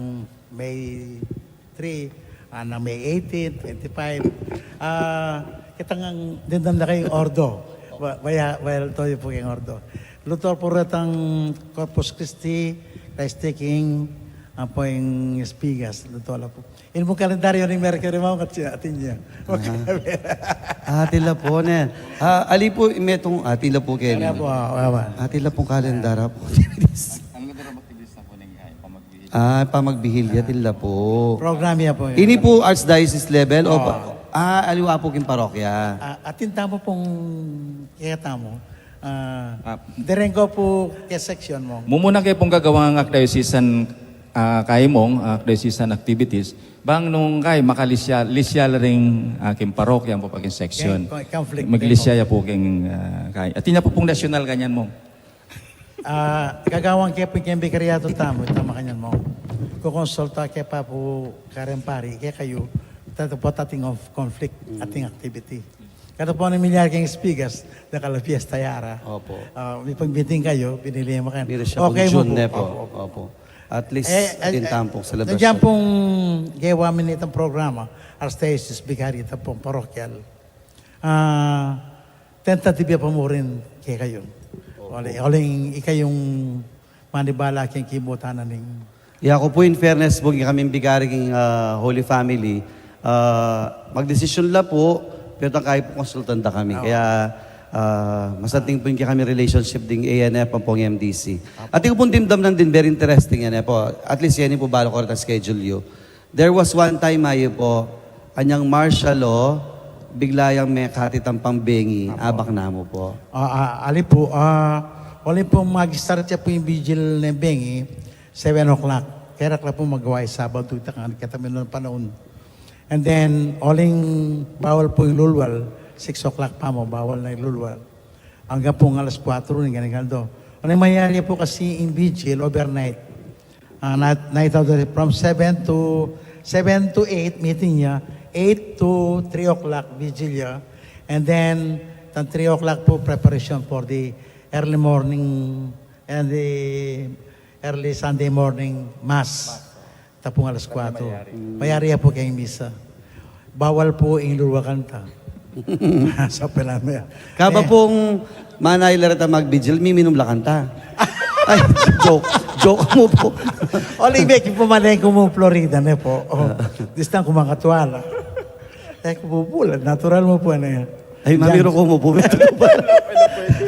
May three, ah, nang May eighteen, twenty-five. Ah, kitang dindam na kay Ordo. Wa-, waya, waya to pu king Ordo. Luto pu retang Corpus Christi, Christ the King, ampo ing Espigas, luto la pu. Ini pung kalendaryo ning Mercury, Mong, at si atin ya. Ah, atin la pu, ne. Ah, ali pu, metung, atin la pu keni. Atin la pu, ah, ah, ah. Atin la pung kalendar, ah, pu. Ang lugar ng activist na po ning, ay, pamagbigil. Ah, pamagbigil ya, atin la pu. Program ya pu. Ini pu archdiocese level o pa-, ah, aliwa pu king parokya? Ah, atin tamu pung kaya tamu. Ah, ah, direng ko pu ke section mu. Mumuna ke pung gagawang archdiocesan, ah, kaya mung, ah, archdiocesan activities. Bang nung kaya makalisya, lisya la ring, ah, king parokya ampo pa king section. King, king conflict, maglisya ya pu king, ah, kaya. Atin ya pu pung nasyonal kanyan mu. Ah, gagawan ke pu king bikariatu tamu, ita makanyan mu. Kukonsulta ke pa pu kareng pari, kekayu, ita pu atin conf-, conflict, mm, atin activity. Kada pu nung milyari keng Espigas, dakal a fiesta ya ra. Opo. Ah, mipag-meeting kayu, binili mu kaya. Mira siya okay mu pu. Opo, opo. At least, eh, eh, atin tampong celebration. Nandiyan pung gewa mi nitang programa, archdiocese, bikari, ita pung parokyal. Ah, tentative ya pa mu rin kekayu. Opo. Uling, uling ikayung manibala keng kimutan na ning Ya ku pu, in fairness pu king kekami bigari king, ah, Holy Family, ah, magdesisyon la pu, pero tangke pu konsultan da kami. Kaya, ah, masanting pu ing kekami relationship ding A N F ampong M D C. Atin ku pung dimdam nandin, very interesting yan e pu. At least yan pu, balu ku retang schedule yu. There was one time, ayu pu, anyang martial law, bigla yang mekatitang pambengi, abak namu pu. Ah, ah, ali pu, ah, uling pu mag-start ya pu ing vigil neng bengi, seven o'clock. Keraklan pu magawa ing Sabado, ita kang keta minun panaun. And then, uling bawal pu ing lulwal, six o'clock pa mu, bawal na ing lulwal. Anggang pu alas kuwatro ning ganang aldo. Uling mayari pu kasi ing vigil overnight. Ah, night, night out from seven to, seven to eight meeting ya, eight to three o'clock vigil ya, and then, tang three o'clock pu preparation for the early morning and the early Sunday morning mass. Tapung alas kuwatro. Mayari ya pu keng misa. Bawal pu ing lulwal kanta. Sa pelan me. Kaba pung manay la reta magvigil, miminum la kanta. Ay, joke. Joke mu pu. Uling beki pu manay ku mu Florida ne pu. O, distan ku mangatuala. E ku bubula, natural mu pu ne. Ay, mamiru ku mu pu.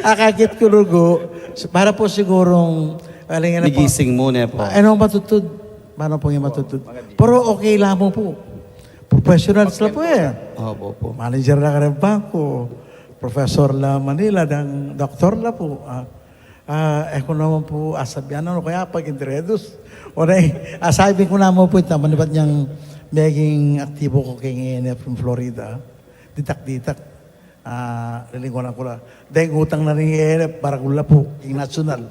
Akakit ku lugu, para pu sigurung, aling ina pu. Migising mu ne pu. Ay, no, matutud. Mano pung matutud. Pero okay la mu pu. Professionals la pu e. Opo pu. Manager la kareng bangko. Professor la Manila, dang doktor la pu. Ah, ah, e ku naman pu asabian, ano kaya pag introduce? O na, asabi ku naman pu ita, manibat yang meging aktibo ku keng A N F in Florida. Ditak-ditak. Ah, lilingwanan ku la. Deng utang na ring A N F, baragul la pu, king nasyonal.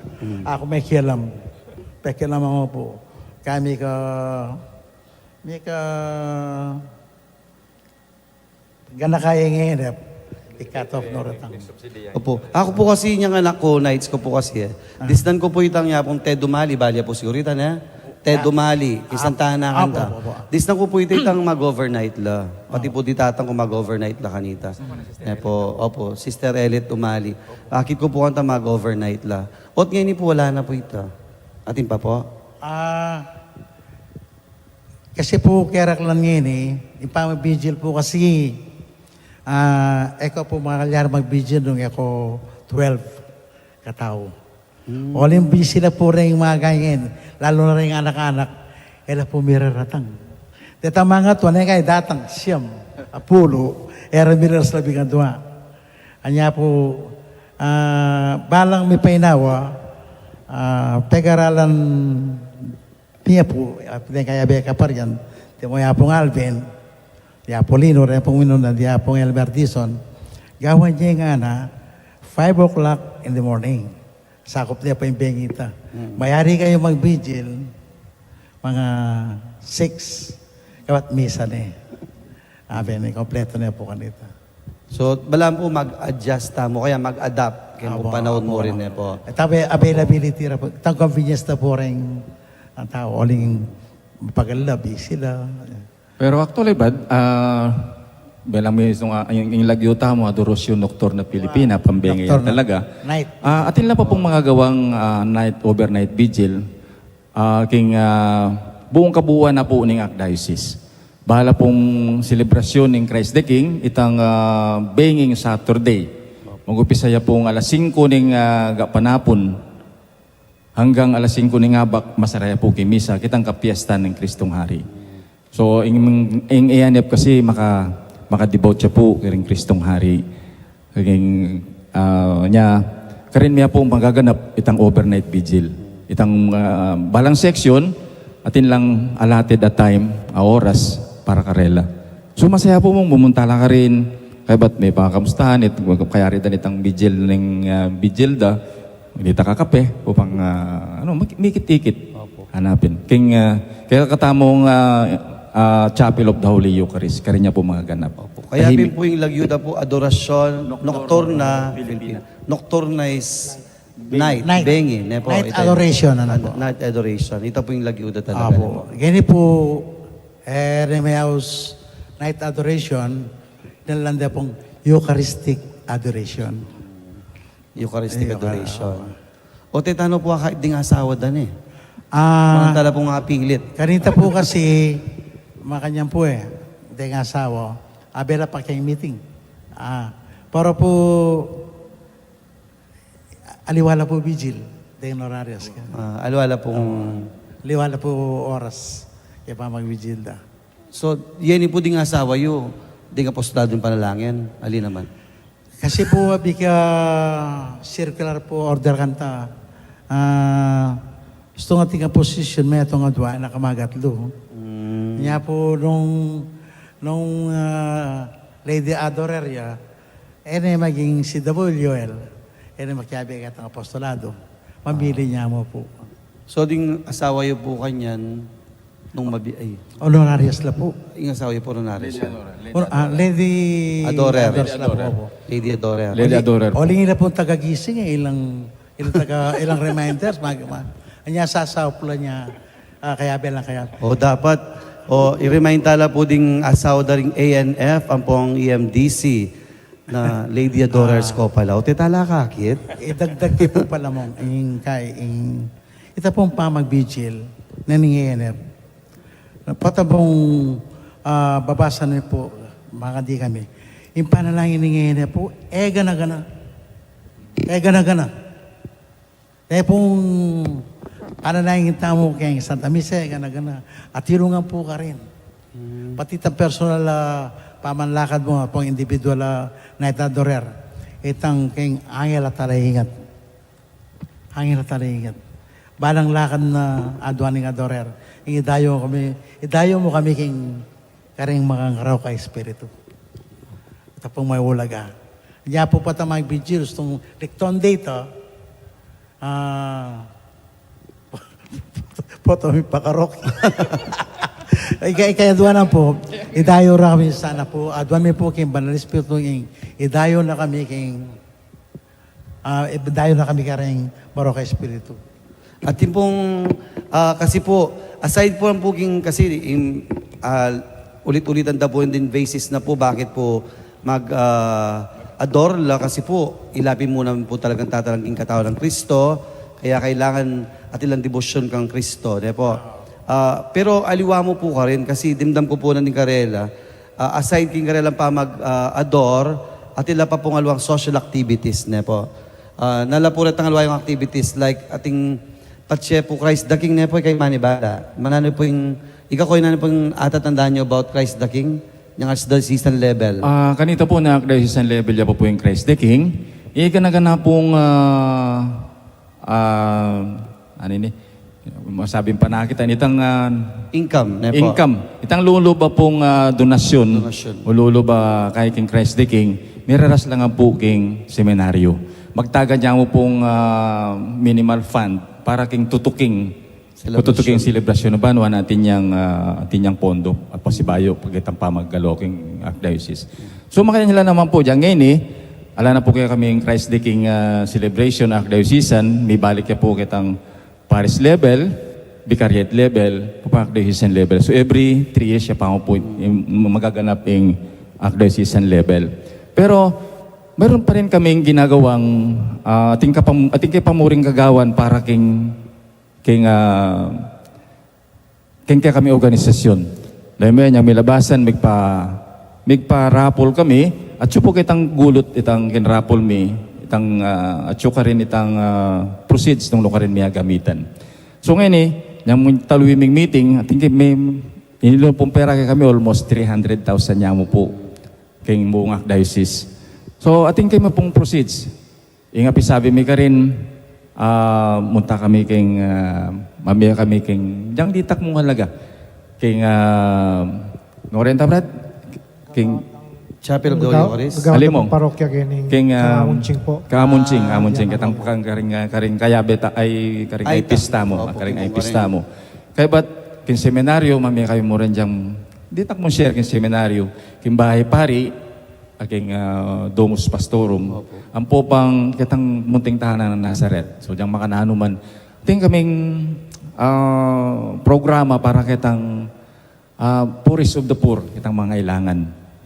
Aku mekialam. Pekialaman mu pu. Kaya mika, mika, ganaka ing A N F, i-cut off no retang. Opo. Aku pu kasi, inyang anak ku, nights ku pu kasi e. Disnan ku pu itang yapung Ted Umali, bali ya pu siguru ita ne. Ted Umali, king Santa Ana kanta. Disnan ku pu ita itang mag-overnight la. Pati pu di tatang ku mag-overnight la kanita. Ne pu, opo, Sister Elit Umali. Akit ku pu kanta mag-overnight la. Ot ngeni pu wala na pu ita. Atin pa pu? Ah, kasi pu keraklan ngeni, ing pamag-vigil pu kasi, ah, e ku pu makalyari mag-vigil nung e ku twelve katau. Uling busy na pu ring mga ganyan, lalu na ring anak-anak, e la pu miraratang. Detang mangatua, ne kaya datang, siyam, apulu, e ra miraras labing adua. Anya pu, ah, balang mipainawa, ah, pegaralan Nia pu, ah, ne kaya Becca pa rian, timo ya pung Alvin, ya pu Lino, re pung Minuna, ya pung Elmer Dizon. Gawan ye ngana, five o'clock in the morning. Sakup ne pu ing bengi ta. Mayari kayu mag-vigil, mga six, kaybat misa ne. Abe ne, kompleto ne pu kanita. So, balang pu mag-adjust tamu, kaya mag-adapt keng pung panaun mu rin e pu. E, tabi availability ra pu, tang convenience na pu ring tau, uling pagal la, busy la. Pero actually, Bad, ah, bilang mismo, ah, ing, ing lagyu tamu, Adoracion Nocturna Filipina, pambengi talaga. Night. Ah, atin la pa pung magagawang, ah, night, overnight vigil. Ah, king, ah, buung kabuuan na pu ning Archdiocese. Bala pung selebrasyon ning Christ the King, itang, ah, benging Saturday. Mag-umpisa ya pung alas singko ning, ah, gapanapun hanggang alas singko ning abak, masara ya pu king misa, kitang kapiestan ning Kristong Hari. So, ing, ing A N F kasi maka-, maka-devote ya pu keng Kristong Hari. Keng, ah, nya, karin mi ya pu magaganap itang overnight vigil. Itang, ah, balang section, atin lang allotted a time, a oras, para karela. So, masaya pu mung bumunta la karin, kaybat mipakamustahan, it, kayari da nitang vigil ning, ah, vigil da, Hindi ta kakape, upang, ah, ano, mik-, mikit-ikit. Opo. Hanapin. King, ah, kaya katamung, ah, ah, Chapel of the Holy Eucharist, karin ya pu magaganap. Opo. Kaya pin pu ing lagyu da pu, Adoracion Nocturna Filipina. Nocturna is night, bengi, ne pu, night adoration, ano pu? Night adoration. Ita pu ing lagyu da talaga, ne pu. Opo. Gani pu, e, Remeaus night adoration, nilalan da pung Eucharistic adoration. Eucharistic adoration. Opo. O, te, tano pu akakit ding asawa da ne? Ah, Mga tala pong apilit. Kanita po kasi, makanyan po e, deng asawa, abela pa keng meeting. Ah, para po, aliwa la po vigil, deng horarios ka. Ah, aliwa la pong Ah, aliwa la po oras, kaya pa mag-vigil da. So, yan po ding asawa yu, deng apostolado ning panalangin, ali naman. Kasi po, abika circular po order kanta. Ah, gusto nga tingga position, metung, adua, na kamagatlu. Mm. Nya po nung, nung, ah, Lady Adorer ya, e ne maging C W L, e ne makiabe ketang apostolado. Mamili Ah. nya mo po. So, ding asawa yu po kanyan, nung mabi-, ay. Honorarias la po. Ing asawa yu po, honorarias Lady siya. Adorer, Lady Or-, ah, Adorer. Lady Adorer. Adorer la po, Adorer. po. Lady Adorer. Oli, Adorer oli po. Nila pong taga-gising e, ilang, ilang taga, ilang reminders, mag-, ma-, anya sasaw pula nya, ah, kaya belang kaya. O, dapat, o, i-remind tala po ding asawa da ring A N F, ampong E M D C, na Lady Adorers Ah. ko pala. O, te tala kakit. Idagdag ke po pala mong, ing kay, ing, ita pong pamagbigil, na ning A N F. Pata pong, ah, babasa na po, baka di kami. Ing panalangin ning A N F po, e gana-gana. E gana-gana. Dahil pong panalangin tamu keng Santa Misa, e gana-gana. At ilungan po karin. Hmm. Pati itang personal, ah, pamanlakad mo, pong individual, ah, night adorer. Itang keng angel a talaingat. Angel a talaingat. Balang lakad na adua ning adorer. Ing idayu kami, idayu mo kami keng karing makangarok a espiritu. Ita pong may ulaga. Nya po pata mag-vigil, tung likton dito, ah, poto mi pakarok. Ika-, ika-, adua na po, idayu na kami sana po, adua mi po keng Banal Espiritu ing, idayu na kami keng Ah, e, dayu na kami karing marok a espiritu. At yun pong, ah, kasi po, aside po lang po king, kasi, in, ah, ulit-ulitan da po yung din basis na po bakit po mag, ah, adore la, kasi po, ila pin mu naman po talagang tatalangin katawan ng Kristo, kaya kailangan atin lang debosyon kang Kristo, ne po? Ah, pero aliwa mu po karin, kasi dimdam ku po na ning karela, ah, aside king karelang pamag, ah, adore, atin la pa pong aliwang social activities, ne po. Ah, nala po retang aliwa yung activities, like, ating Patse po Christ the King, ne po, ikay manibala. Mananu po yung, ika, Koy, nanu po yung atatandaan nyo about Christ the King? Yung archdiocesan level. Ah, kanita po na archdiocesan level ya po, po yung Christ the King. Ika na gana pong, ah, ah, ano ini? Masabing panakit, itang, ah, Income, ne po. income. Itang luluba pong, ah, donasyon. Donasyon. O luluba kay king Christ the King, miraras lang ang po king seminaryo. Magtagan niya mo pong, ah, minimal fund para king tutuking, Celebration. tutuking selebrasyon na ba, no, atin yang, ah, atin yang pondo at pasibayo, pagkitang pamagaloking archdiocese. So, makanya nila naman po, dyan ngayon eh, ala na po kaya kaming Christ the King, ah, celebration, archdiocesan, may balik ya po kitang parish level, vicariate level, papa archdiocesan level. So every three years ya pa po yung magaganap yung archdiocesan level. Pero meron pa rin kaming ginagawang, ah, ating kapam-, ating kapamuring gagawan para king, king, ah, king kaya kami organisasyon. Dahil mo yan, yung milabasan, migpa, migpa-raffle kami, at siya po kitang gulut, itang kinraffle mi, itang, ah, at siya ka rin itang, ah, proceeds nung lukarin mi agamitan. So ngayon eh, yung taluwi ming meeting, ating kay may, inilo pong pera kay kami, almost three hundred thousand niya mo po, kay buong archdiocese. So, ating kay mo pong proceeds, Ing api sabi mi karin, ah, munta kami king, ah, mamie kami king, diyang ditak mung halaga. King, ah, Norenta, Brad? King Chapel of the Holy Eucharist? Alimong. Parokya kini. King, ah, Kamunching po. Kamunching, Ah, Kamunching. Diyan Kitang ako. Kang karing, ah, karing kayabe ta, ay, karing Ay, ay pista mo, opo, karing ay pista mo. Kaya ba't king seminaryo, mamie kayo mo rin diyang, ditak mung share king seminaryo, king bahay pari, aking, ah, Domus Pastorum. Opo. Ampo pang kitang munting tahanan ng Nazaret. So, diyang makananu man. Ating kaming, ah, programa para kitang, ah, poorest of the poor, kitang mga kailangan,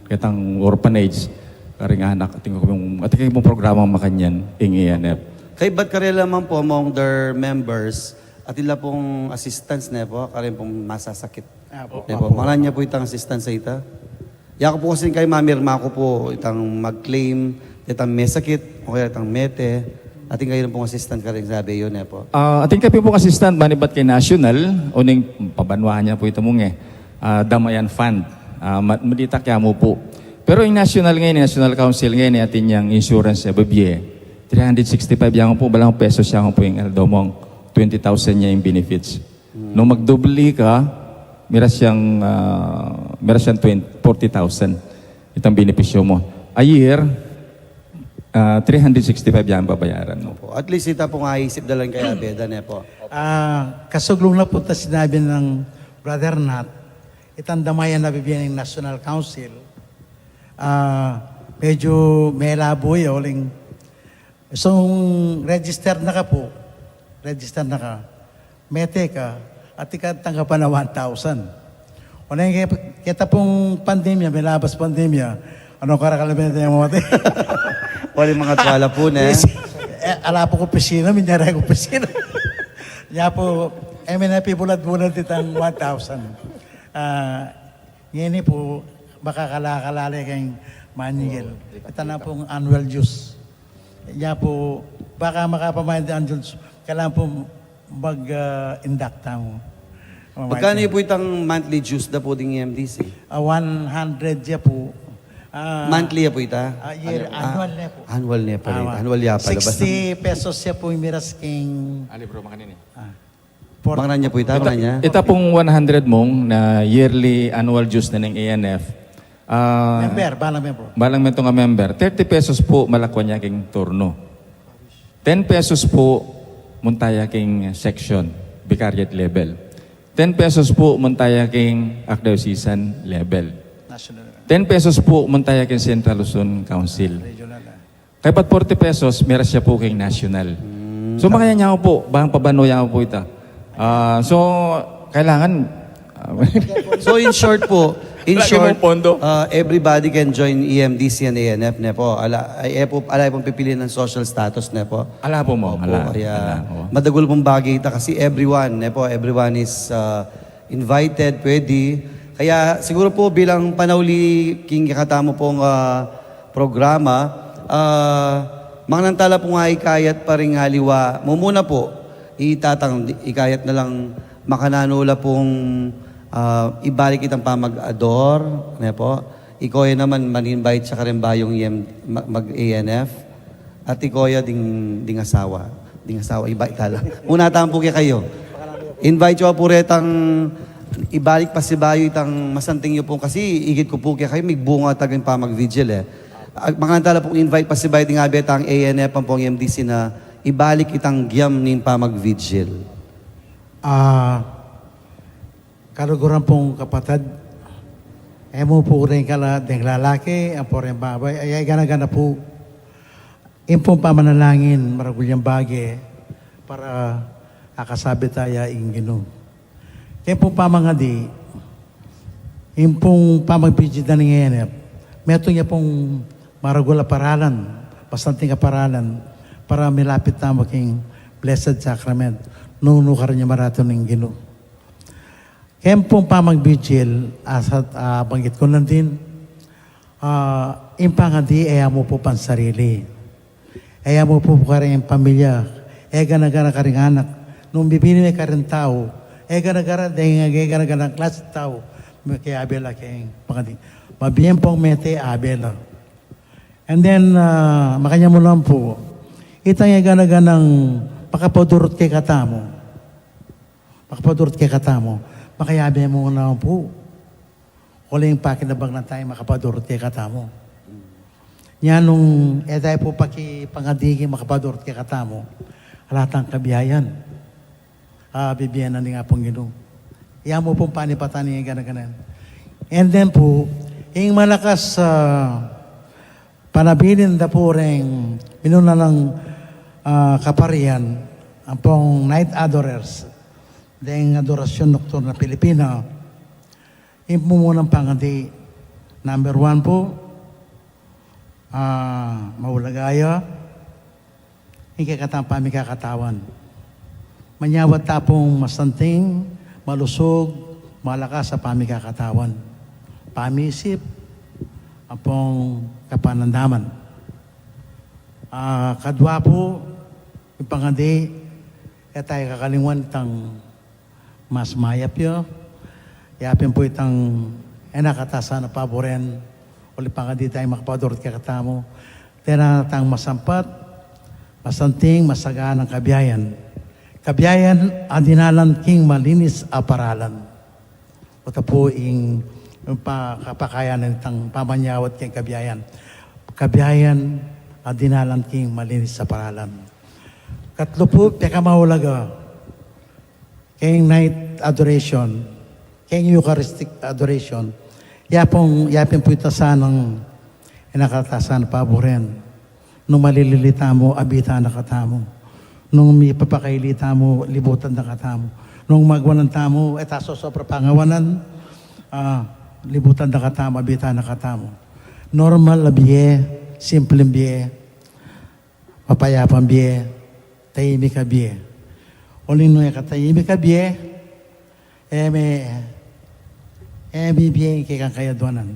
kitang orphanage, karing anak, ating kaming, ating kaming programa makanyan, ing A N F. Kay ba't karela man po among their members, Atin la pung assistance, ne po, karin pung masasakit. Apo. Ne po, makanyan ya pu itang assistance a ita. Ya ku pu kasi kaybat mamirma ku pu itang mag-claim, itang masakit, o kaya itang mete. Atin kayu pung assistance karing sabi yu, ne po. Ah, atin kayu pung assistance, manibat keng national, uling pabanwa ne pu ita mung e. Ah, Damayan Fund. Ah, ma-, maditak ya mu pu. Pero ing national ngeni, National Council ngeni, atin yang insurance ya bibie. Three hundred sixty-five ya mu pu, balang pesos ya mu pu ing aldo mung. Twenty thousand ya ing benefits. Nung magdubli ka, miras yang, ah, miras yang twenty, forty thousand. Itang benepisyo mu. A year, ah, three hundred sixty-five ya ing babayaran mu. Po. At least ita pung aisip da lang kaya beda, ne po. Ah, kasuglung na pu ta sinabi ng Brother Nat, itang Damayan a bibie ning National Council, ah, medyo melabo ya, uling, so, register na ka pu. Register na ka. Mete ka, at ika tanggapan na one thousand. O na yung kaya, kaya pung pandemya, melabas pandemya, ano ka rakal mete yung mete? Wala yung mga tuwala pu, ne? Yes. Eh, ala pu ku opisina, minyari ku opisina. Ya pu, eh, may napibulad-bulad itang one thousand. Ah, ngeni pu, baka kala-, kalale keng manigil. Ita na pung annual dues. Ya pu, baka makapamayan di annual dues. Kailangan pu mag, ah, induct tamu. Magkano yu pu itang monthly dues da pu ding E M D C? Ah, one hundred ya pu. Ah, monthly ya pu ita? Ah, year, ah, annual ne pu. Annual ne pala. Ah, annual ya pala. Sixty pesos ya pu ing miras king. Ali, bro, makanini. Ah. Makanyan ya pu ita, makanyan ya? Ita pung one hundred mung na yearly annual dues na ning A N F. Ah, member, balang member. Balang metung a member. Thirty pesos pu malakwan ya king turno. Ten pesos pu munta ya king section, vicariate level. Ten pesos pu munta ya king archdiocesan level. National. Ten pesos pu munta ya king Central Luzon Council. Regional, ah. Kaybat forty pesos, miras ya pu king national. So, makanyan ya pu, bang pabanu ya pu ita. Ah, so, kailangan, ah, so, in short pu, in short, ah, everybody can join E M D C and A N F, ne po? Ala, ay, e pu, ala pung pipilian ng social status, ne po? Ala pu, mung. Opo, ala, kaya ala, oo. Madagul pung bagay ita kasi everyone, ne po? Everyone is, ah, invited, pwede. Kaya siguro pu bilang panauli king kekatamu pung, ah, programa, ah, mangnantala pung ikayat pa ring aliwa. Mumuna pu, itatang ikayat na lang makananu la pung, ah, ibalik itang pamag-ador, ne po? Ikoya naman, man-invite siya karing bayung iyam, ma-, mag-A N F. At ikoya ding, ding asawa. Ding asawa, iba itala. Muna tamu pu kekayu. Invite yu pu retang ibalik pasibayu itang masanting yu pu kasi igit ku pu kekayu, migbunga tagang pamag-vigil e. At mangnantala pung invite pasibayu ding abe tang A N F ampong M D C na ibalik itang giyam ning pamag-vigil. Ah, kaluguran pung kapatad, e mu pu ring kala deng lalaki, ampo ring babai, ay, ay gana-gana pu. Ing pung pamanalangin, maragul yang bage para akasabi taya ing Ginu. Keng pung pamangadi, ing pung pamagbijidan ning A N F, metung ya pung maragul a paralan, bastanting kaparalan, para milapit tamu king Blessed Sacrament, nung nukarin ya maratu ning Ginu. Keng pung pamagbijil, asat, ah, banggit ku na din, ah, ing pangadi, e ya mu pu pansarili. E ya mu pu karing pamilya. E gana-gana karing anak. Nung bibini me karing tau, e gana-gana deng, e gana-gana klase tau. Makayabe la keng pangadi. Mabie pung mete, abe la. And then, ah, makanyan mu naman pu, itang e gana-ganang makapadurut kekatamu. Makapadurut kekatamu. Makayabe mu naman pu. Uling pakinabang na taya makapadurut kekatamu. Nya nung e taya pu pakipangadi king makapadurut kekatamu, ala tang kabiayan. Ah, bibie na ning Apung Ginu. Ya mu pung panipatan ing gana-ganan. And then pu, ing malakas, ah, panabilin da pu reng minuna nang, ah, kaparian, ampong night adorers, deng adorasyon nokturna Pilipina, ing mumunang pangadi, number one pu, ah, maulaga ya, ing kekatang pamikakatawan. Manyawad ta pung masanting, malusug, malakas a pamikakatawan, pamisip, ampong kapanandaman. Ah, kadwa pu, ing pangadi, e ta kakalingwan itang mas mayap ya. Ya pin pu itang e na kata sana paburen, uling pangadi tang makapadurut kekatamu. Tena tang masampat, masanting, masaganang kabiayan. Kabiayan a dinalan king malinis a paralan. Uta pu ing pa-, kapakayanan tang pamanyawad king kabiayan. Kabiayan a dinalan king malinis a paralan. Katlu pu, pekamaulaga, king night adoration, king Eucharistic adoration, ya pung, ya pin pu ita sanang e na kata sana paburen. Nung malilili tamu, abitan na katamu. Nung mipapakaili tamu, libutan na katamu. Nung magwanan tamu, e ta sosobra pangawanan, ah, libutan na katamu, abitan na katamu. Normal a bie, simpleng bie, mapayapang bie, tahimik a bie. Uling nung e ka tahimik a bie, e me, e me bie ing kekang kayadwanan.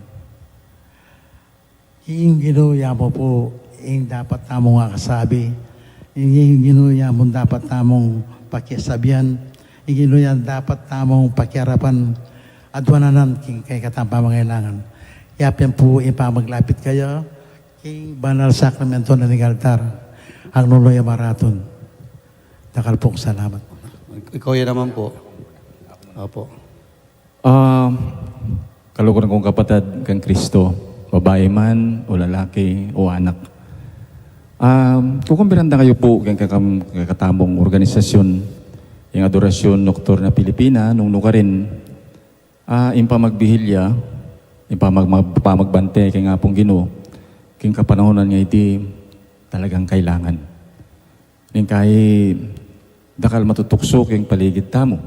Ing Ginu ya mu pu ing dapat tamung akasabi. Ing Ginu ya mu dapat tamung pakisabian. Ing Ginu ya dapat tamung pakiarapan. Adwanan king kekatang pamangailangan. Ya pin pu ing pamaglapit kaya king banal sakramento na ning altar, ang lulu ya maratun. Dakal pung salamat. Ikaw ya naman po. Opo. Ah, kaluguran kung kapatad kang Kristo, babai man, o lalaki, o anak. Ah, kukumbiran da kayu pu keng kekam-, kekatamung organisasyon, ing Adoracion Nocturna Filipina, nung nukarin, ah, ing pamagbihilya, ing pamag-, mag-, pamagbante keng Apung Ginu, keng kapanahunan ngeni, talagang kailangan. Ning kai dakal matutukso king paligid tamu.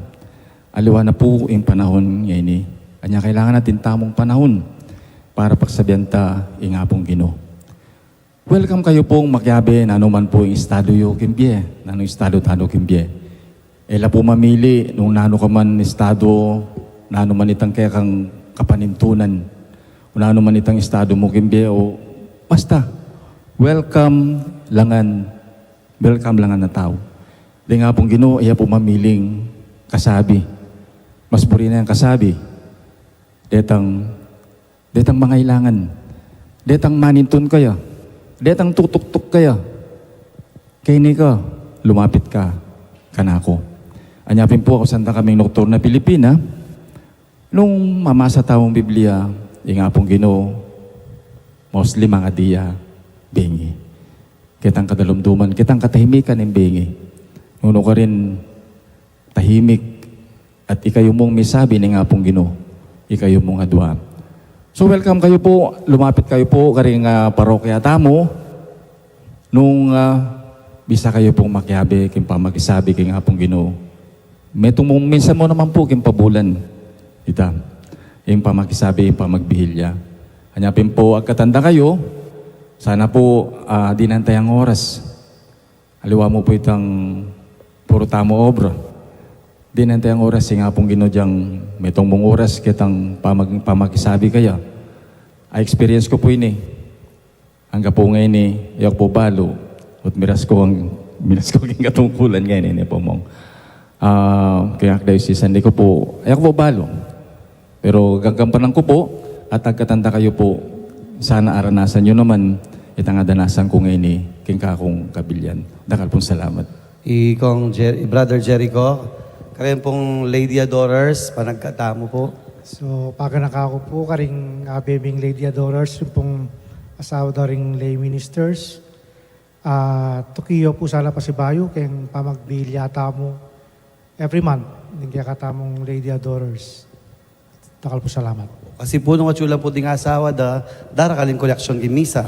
Aliwa na pu ing panahun ngeni. Anya kailangan natin tamung panahun para pagsabian ta ing Apung Ginu. Welcome kayu pung makiabe, nanu man pu ing estado yu king bie, nanu estado tamu king bie. E la pu mamili nung nanu ka man estado, nanu man itang kekang kapanintunan, o nanu man itang estado mu king bie, o basta, welcome la ngan. Welcome la ngan a tau. Deng Apung Ginu, iya pu mamiling kasabi. Mas buri na yang kasabi. Detang, detang mangailangan. Detang manintun kaya. Detang tutuktuk kaya. Keni ka, lumapit ka kanaku. Anya pin pu, ausan da kaming Nocturna Filipina. Nung mamasa tamung Biblia, ing Apung Ginu, mostly mangadi ya bengi. Kitang kadalumduman, kitang katahimikan ing bengi. Nung nukarin tahimik, at ikayu mung misabi ning Apung Ginu, ikayu mung adua. So, welcome kayu pu, lumapit kayu pu karing, ah, parokya tamu. Nung, ah, bisa kayu pung makiabe king pamakisabi king Apung Ginu, metung mu, minsan mu naman pu king pabulan, ita, ing pamakisabi, ing pamagbihilya. Anya pin pu, agkatan da kayu, sana pu, ah, dinan tayang oras. Aliwa mu pu itang puru tamu obra. Dinan tayang oras, ing Apung Ginu yang metung mung oras kitang pamag-, pamakisabi kaya. A-experience ku pu ini. Angga pu ngeni, e ku pu balu. Ot miras ku ang, miras ku king katungkulan ngeni, ini pu mung. Ah, kaya kadayu si San Nico pu, e ku pu balu. Pero gagampanan ku pu, at agkatan da kayu pu, sana aranasan yu naman, itang adanasan ku ngeni, king kakung kabilian. Dakal pung salamat. I Kong Jer-, i Brother Jericho, karin pung Lady Adorers, panagkatamu pu. So, paganaka ku pu, karing abe ming Lady Adorers, yung pung asawa da ring lay ministers. Ah, tuki yu pu sana pasibayu, keng pamagbihilya tamu every month, ning kekatamung Lady Adorers. Dakal pu salamat. Kasi pu nung atyu la pu ding asawa da, darakal ing koleksyon king misa.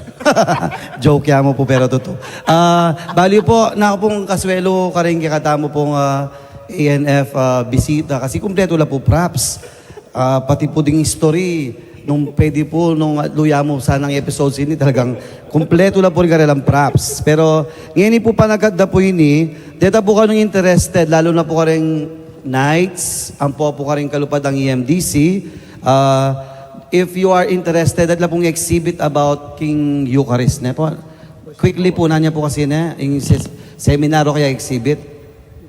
Joke ya mu pu, pero tutu. Ah, bali pu, naku pung kasuelu karing kekatamu pung, ah, A N F, ah, bisita. Kasi kumpletu la pu props. Ah, pati pu ding history. Nung pwede po, nung luya mu sanang episode ini, talagang kumpleto na po rin karelang props. Pero ngeni po, panagat da po ini, deta po kanung interested, lalo na po kareng Knights, ampo po kareng kalupa dang E M D C. Ah, if you are interested, at la pong exhibit about king Eucharist, ne po? Quickly po, nanu ya po kasi, ne? Ing ses-, seminar o kaya exhibit?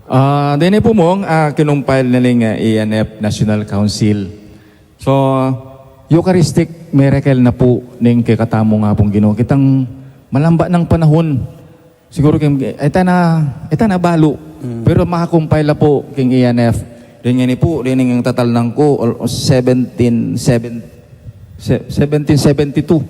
Ah, deni po, Mong, ah, kinumpile na ning, ah, E N F National Council. So, Eucharistic miracle na po ning kekatamung Apung Ginu. Kitang malamba nang panahon. Siguro king, e ta na, e ta na balu. Mm. Pero makakumpay la po king E N F. Deni ngeni po, deni ing tatalnan ku, al-, seventeen, seven, se-, seventeen seventy-two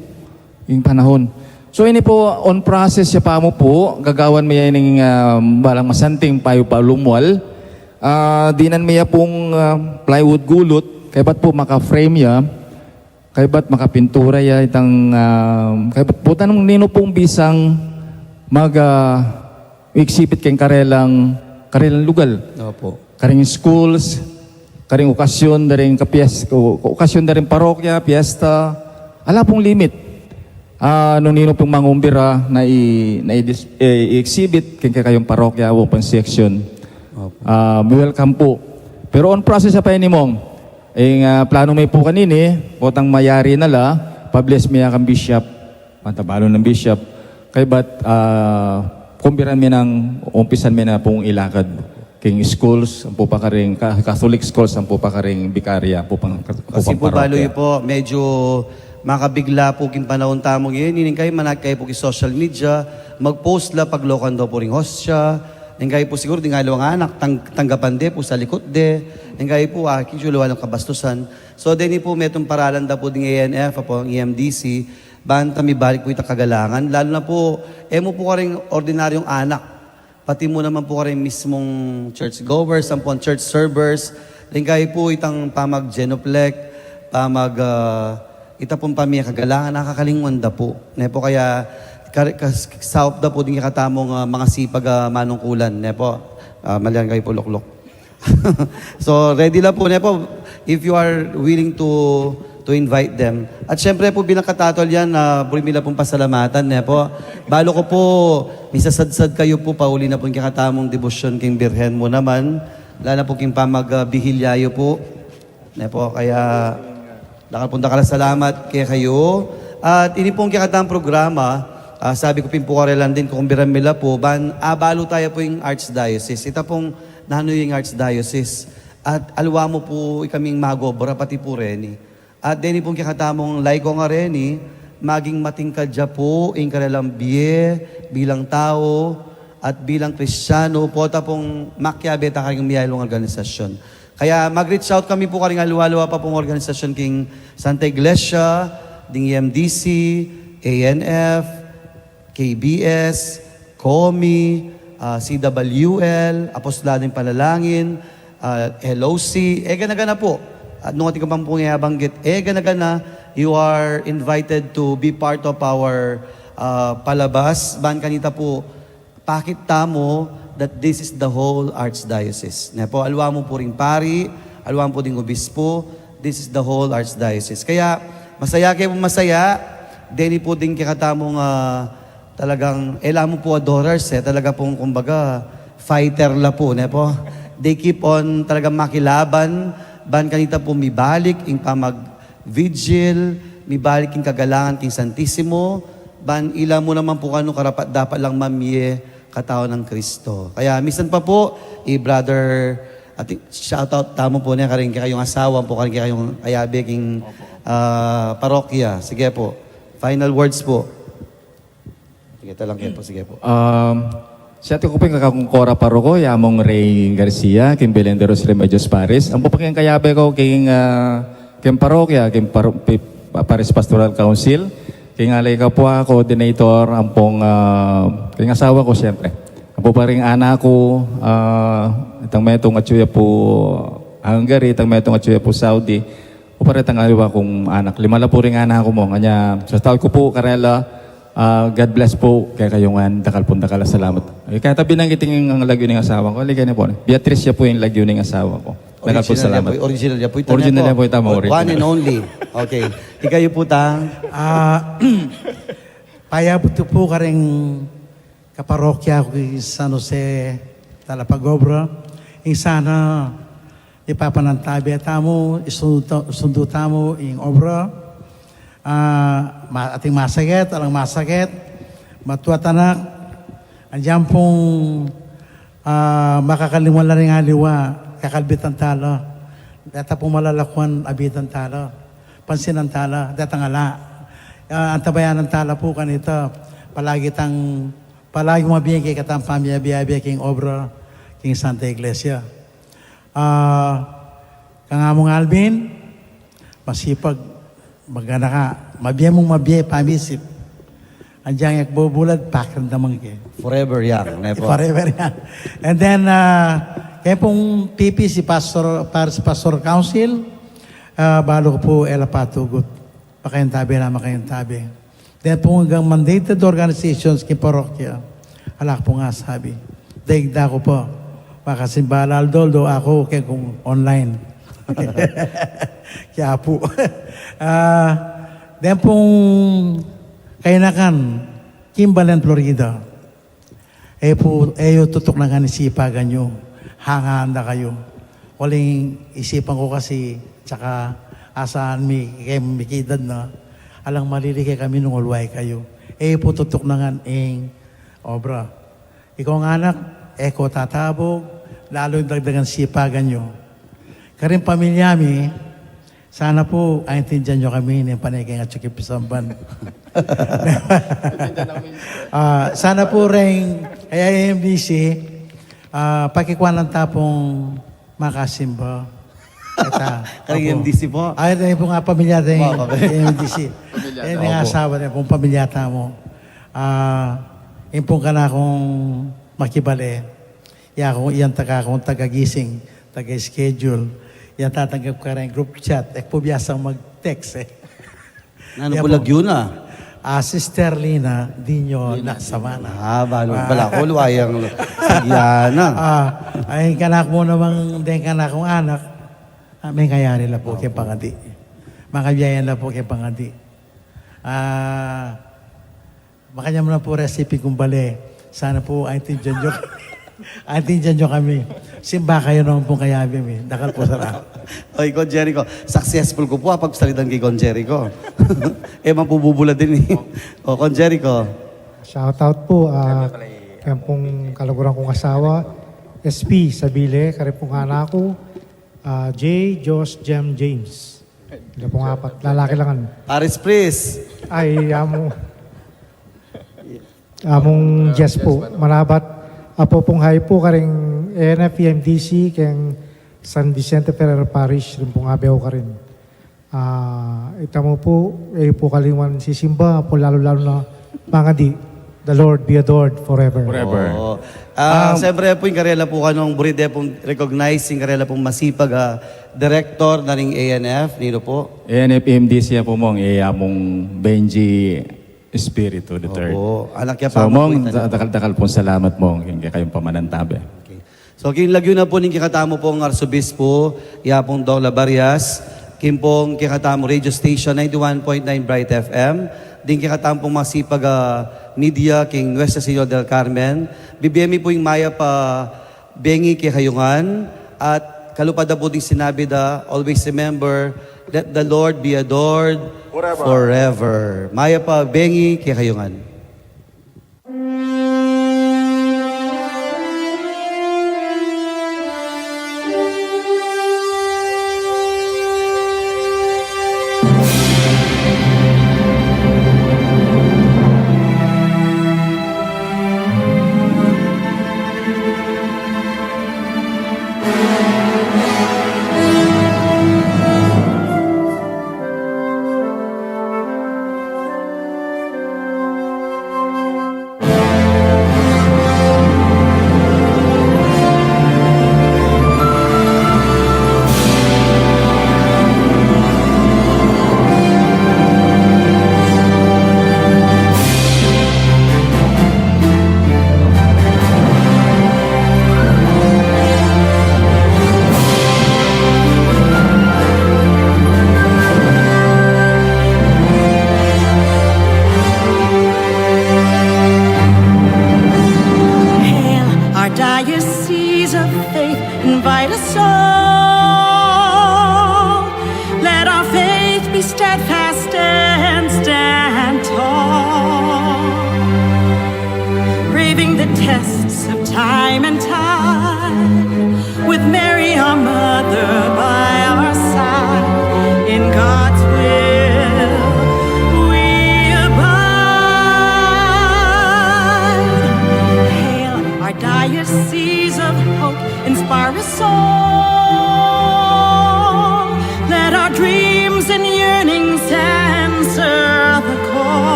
ing panahon. So, ini po, on process ya pa mu po, gagawan mi ya ining, ah, balang masanting payu pa lumual. Ah, dinan mi ya pung, ah, plywood gulut, kaybat po maka-frame ya, kaybat makapintura ya, itang, ah, kaybat po tanung ninu pung bisang mag, ah, exhibit keng karelang, karelang lugal. Opo. Karing schools, karing okasyon da ring kapies-, o-, okasyon da ring parokya, piyesta, ala pung limit. Ah, nung ninu pung mangumbira na i-, na i-dis-, eh, i-exhibit keng kekayung parokya o pang section. Opo. Ah, welcome po. Pero on process ya pa ini, Mong. Ing, ah, plano mi po kanini, potang mayari na la, pa-bless mi ya kang bishop. Matabalu nang bishop. Kaybat, ah, kumbiran mi nang umpisan mi na pung ilakad king schools, ampo pa karing Ca-, Catholic schools, ampo pa karing vicaria, ampo pang, ampo kasi pang po, balu parokya. Yu po, medyo makabigla po king panahon tamu ngeni. Ining kayu, manat kayu po king social media, mag-post la, paglokan daw po ring hostia. Ining kayu po siguro, ding aliwang anak, tang-, tanggapan de po, salikut de. Ining kayu po, ah, kinsuliwan ng kabastusan. So, deni po, metung paralan da po ding A N F, apo, ang E M D C, ban ta mibalik po itang kagalangan. Lalo na po, e mu po karing ordinaryong anak. Pati mu naman po karing mismong churchgoers, ampong church servers, lingkay po itang pamag-genuflect, pamag, ah, ita pong pamiyakagalangan, nakakalingwan da po. Ne po kaya, kar-, kas-, saup da po ding kekatamung, ah, mangasipag, ah, manungkulan, ne po. Ah, malian kayu po, Lukluk. So, ready la po, ne po, if you are willing to, to invite them. At syempre po, bilang katatol yan, ah, buri mi la pong pasalamatan, ne po. Balu ku po, misasadsad kayu po, pauli na pong kekatamung debosyon king Birhen mu naman. Lalo na po king pamag, ah, bihilya yu po. Ne po, kaya dakal pong dakal a salamat kekayu. At ini pong kekatamung programa, ah, sabi ku pin po karelan din, kukumbiran mi la po, ban, ah, balu taya po ing Archdiocese. Ita pong nanu ing Archdiocese. At aliwa mu po ikaming mag-obra, pati po reni. At deni pong kekatamung laiko nga reni, maging matingkad ya po ing karelang bie bilang tau at bilang Kristiano, pota pong makiabe ta karing miyalung organisasyon. Kaya mag-reach out kami po karing aliwa-aliwa pa pong organisasyon king Santa Iglesia, ding E M D C, A N F, K B S, COMI, ah, C W L, Apostolado ng Panalangin, ah, L O C, e gana-gana po. At nung atin ka pang pong iabanggit, e gana-gana, you are invited to be part of our, ah, palabas. Ban kanita po, pakit tamu that this is the whole Archdiocese. Ne po, aliwa mu po ring pari, aliwa mu po ding obispo, this is the whole Archdiocese. Kaya, masaya kayu, masaya, deni po ding kekatamung, ah, talagang, e la mu po adorers, eh, talaga pong, kumbaga, fighter la po, ne po? They keep on talagang makilaban, ban kanita po mibalik ing pamag-vigil, mibalik ing kagalangan king Santisimo, ban ila mu naman po kanu karapat-dapat lang mamie katau nang Kristo. Kaya minsan pa po, i brother, I think, shout out tamu po niya, karing kekayung asawa po, karing kekayung kayabe king, ah, parokya. Sige po. Final words po. Sige, talang kayu po. Sige po. Um, siyati ku pin kakung kora paroko, i Among Ray Garcia, king Belen de los Remedios Parish. Ampo pa king kayabe ku, king, ah, king parokya, king paro-, pi-, pa-, Parish Pastoral Council. King alay ku po, coordinator, ampong, ah, king asawa ku, siyempre. Ampo pa ring anak ku, ah, itang metung atyu ya pu Hungary, itang metung atyu ya pu Saudi. O pa rin itang aliwa kung anak. Lima la pu ring anak ku mu. Kanya, shout out ku pu karela, ah, God bless pu kekayu ngan, dakal pung dakal a salamat. E, kaya ta binanggit ing lagyu ning asawa ku. Ali, kaya na pu. Beatrice ya pu ing lagyu ning asawa ku. Dakal pung salamat. Original ya pu, original ya pu, ita na pu. Original ya pu, ita mu, original. One and only. Okay. Ikayu pu, Tang. Ah, payabut ku pu karing kaparokya ku king San Jose Talapag-obra, ing sana ipapanantabe tamu, isundu ta-, sundu tamu ing obra. Ah, ma-, ating masakit, alang masakit, matwa, anak, andiyan pung, ah, makakaliwa la ring aliwa, kakalbitan tala. Deta pung malalakuan, abitan tala. Pansinan tala, detang ala. Ah, antabayanan tala pu kanita, palagi tang, palagi mabie ing kekatang pamiabe-abe king obra king Santa Iglesia. Ah, kang Among Alvin, masipag, magana ka, mabie mung mabie pamisip. Andiyan e ku bubulad, pakiramdaman ke. Forever young, ne pu? Forever young. And then, ah, keng pung P P C, Pastor, Parish Pastor Council, ah, balu ku pu e la patugut. Makayang tabe la, makayang tabe. Then pung agang mandated organizations king parokya, ala ku pung asabi. Daig da ku pa, makasimba aldo-aldo, aku keng kung online. Kaya pu. Ah, then pung kayanakan, Kimball, Florida. E pu, e yu tutuknangan ing sipagan yu, hangan da kayu. Uling isipan ku kasi, tsaka asan mi, keng mikidad na, alang malili kekami nung aluai kayu. E yu pu tutuknangan ing obra. Ikayu ngan anak, e ku tatabug, lalu ing dagdagan sipagan yu. Karing pamilya mi, sana pu, aintindian yu kami, ning panay keng atsu king pisamban. Ah, sana pu reng, kaya M D C, ah, pakikuanan ta pung makasimba. Keta, karing opo. M D C pu? Ay, ita pung pamilya deng M D C. Pamilya. Eh, ning asawa deng pung pamilya tamu. Ah, ing pung kanakung makibale. Iya kung, iyan taka kung taga-gising, taga-schedule. Iyan tatanggap kareng group chat. E ku pu biasang mag-text, eh. Nanu pu lagyu na? Ah, Sister Lina Dino Lina Laksamana. Ah, balu pala ku, luayang sagyana. Ah, ay, ing kanak mu namang, deng kanakung anak, ah, mengayari la pu keng pangadi. Makabiayan la pu keng pangadi. Ah, makanyan mu na pu recipe kung bale. Sana pu, aintindian yu, aintindian yu kami. Simba kayu naman pung kayabe mi. Dakal pung salamat. Oy, Con Jericho, successful ku pu, ah, pagsalitan kay Con Jericho. E man pu bubulad ini. O, Con Jericho. Shout out pu, ah, keng pung kaluguran kung asawa, S P Sabile, karing pung anak ku, ah, J, Josh, Jem, James. Ita pung apat, lalaki la ngan. Paris, please. Ay, amu. Among Jess pu, manabat, apu pung hay pu karing A N F E M D C keng San Vicente Ferrer Parish, rin pung abe ku karin. Ah, ita mu pu, e pu kalimwan sisimba, apu lalu-lalu na mangadi, the Lord be adored forever. Forever. Oo. Ah, siyempre pu, ing karela pu kanung burid de pung recognize, ing karela pung masipag a director na ning A N F, ninu pu? A N F M D C ya pu, Mong, e, Among Benji Espiritu the third. Opo. Anak ya pa, Mong, dakal-dakal pung salamat, Mong, king kekayung pamanantabe. Okay. So, king lagyu na pu ning kekatamu pung Arsobispo, ya pung Dong Labarias, king pung kekatamu radio station, ninety-one point nine Bright F M, ding kekatamu pung masipag a media king Nuestra Señora del Carmen, bibie mi pu ing mayap a bengi kekayu ngan, at kalupa da pu ding sinabi da, always remember, let the Lord be adored forever. Forever. Mayap a bengi kekayu ngan.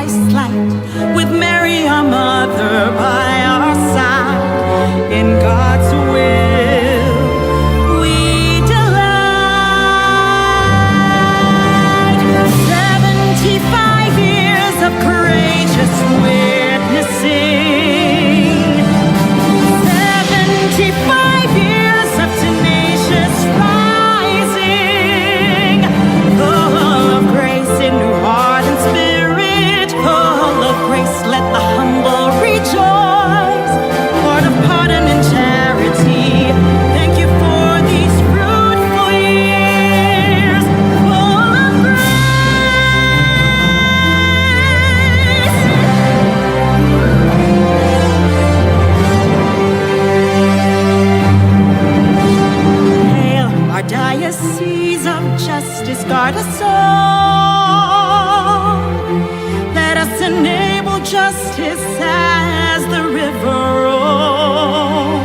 Christ light, with Mary our mother by our side, in God's will we delight. Seventy-five years of courageous witnessing, seventy-five years of tenacious rising, full of grace in new heart and spirit, full of grace, let the humble rejoice. Lord of pardon and charity, thank you for these fruitful years, full of grace. Hail, our diocese of justice, guard us all. Let us enable justice as the river rolls,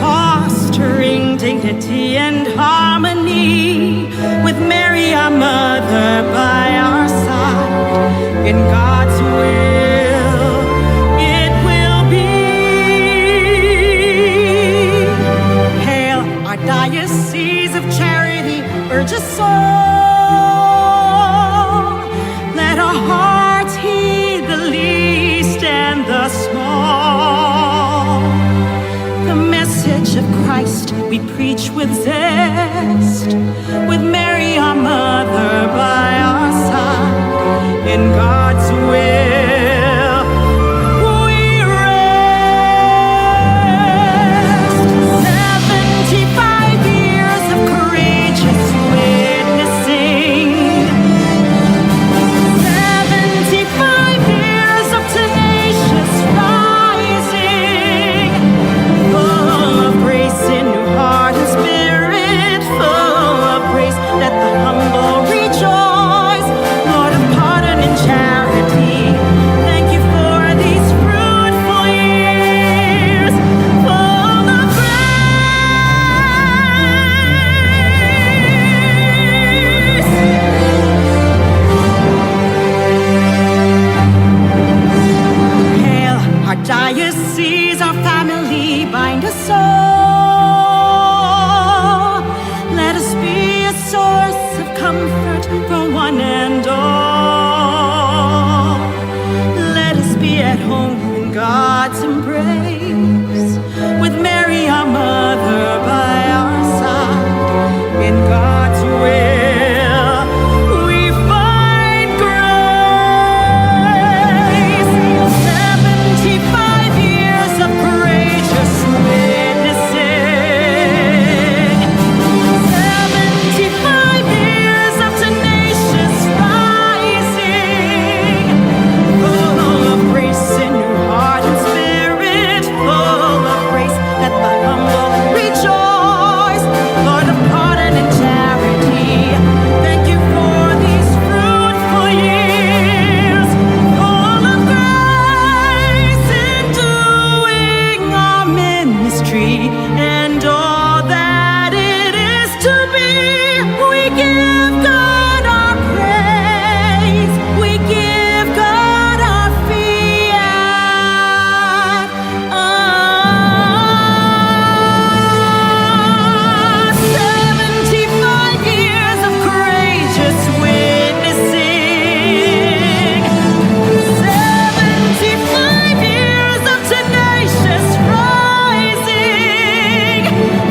fostering dignity and harmony, with Mary our mother by our side. In God's will it will be. Hail, our diocese of charity, urge us all. Let our hearts heed the least and the small. The message of Christ we preach with zest, with Mary our mother by our side. In God's will we rest. Seventy-five years of courageous witnessing, seventy-five years of tenacious rising, full of grace in new heart and spirit, full of grace, let the humble rejoice. Lord of pardon and charity, thank you for these fruitful years, full of grace. Hail, our diocese, our family, bind us all. Let us be a source of comfort for one and all. Let us be at home in God's embrace, with Mary our mother by our side. In God's will we find grace. Seventy-five years of courageous witnessing, seventy-five years of tenacious rising, full of grace in new heart and spirit, full of grace, let the humble rejoice. Lord of pardon and charity, thank you for these fruitful years, full of grace in doing our ministry and all that it is to be. We give God our praise. We give God our fiat. Ah, seventy-five years of courageous witnessing, seventy-five years of tenacious rising,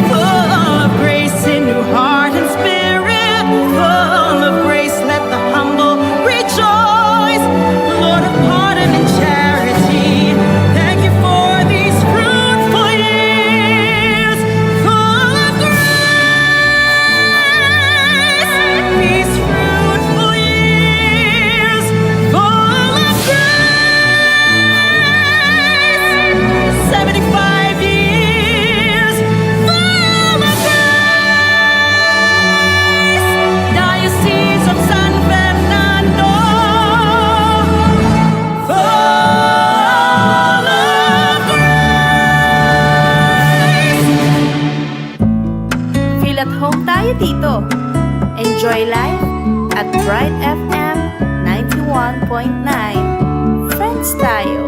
full of grace in new heart and spirit, full of grace, let the humble rejoice. Lord of pardon and charity, thank you for these fruitful years, full of grace. These fruitful years, full of grace. Seventy-five years, full of grace. Diocese of San Fernando, full of grace. Feel at home tayo dito. Enjoy life at Bright F M ninety-one. one point nine. Friends tayo.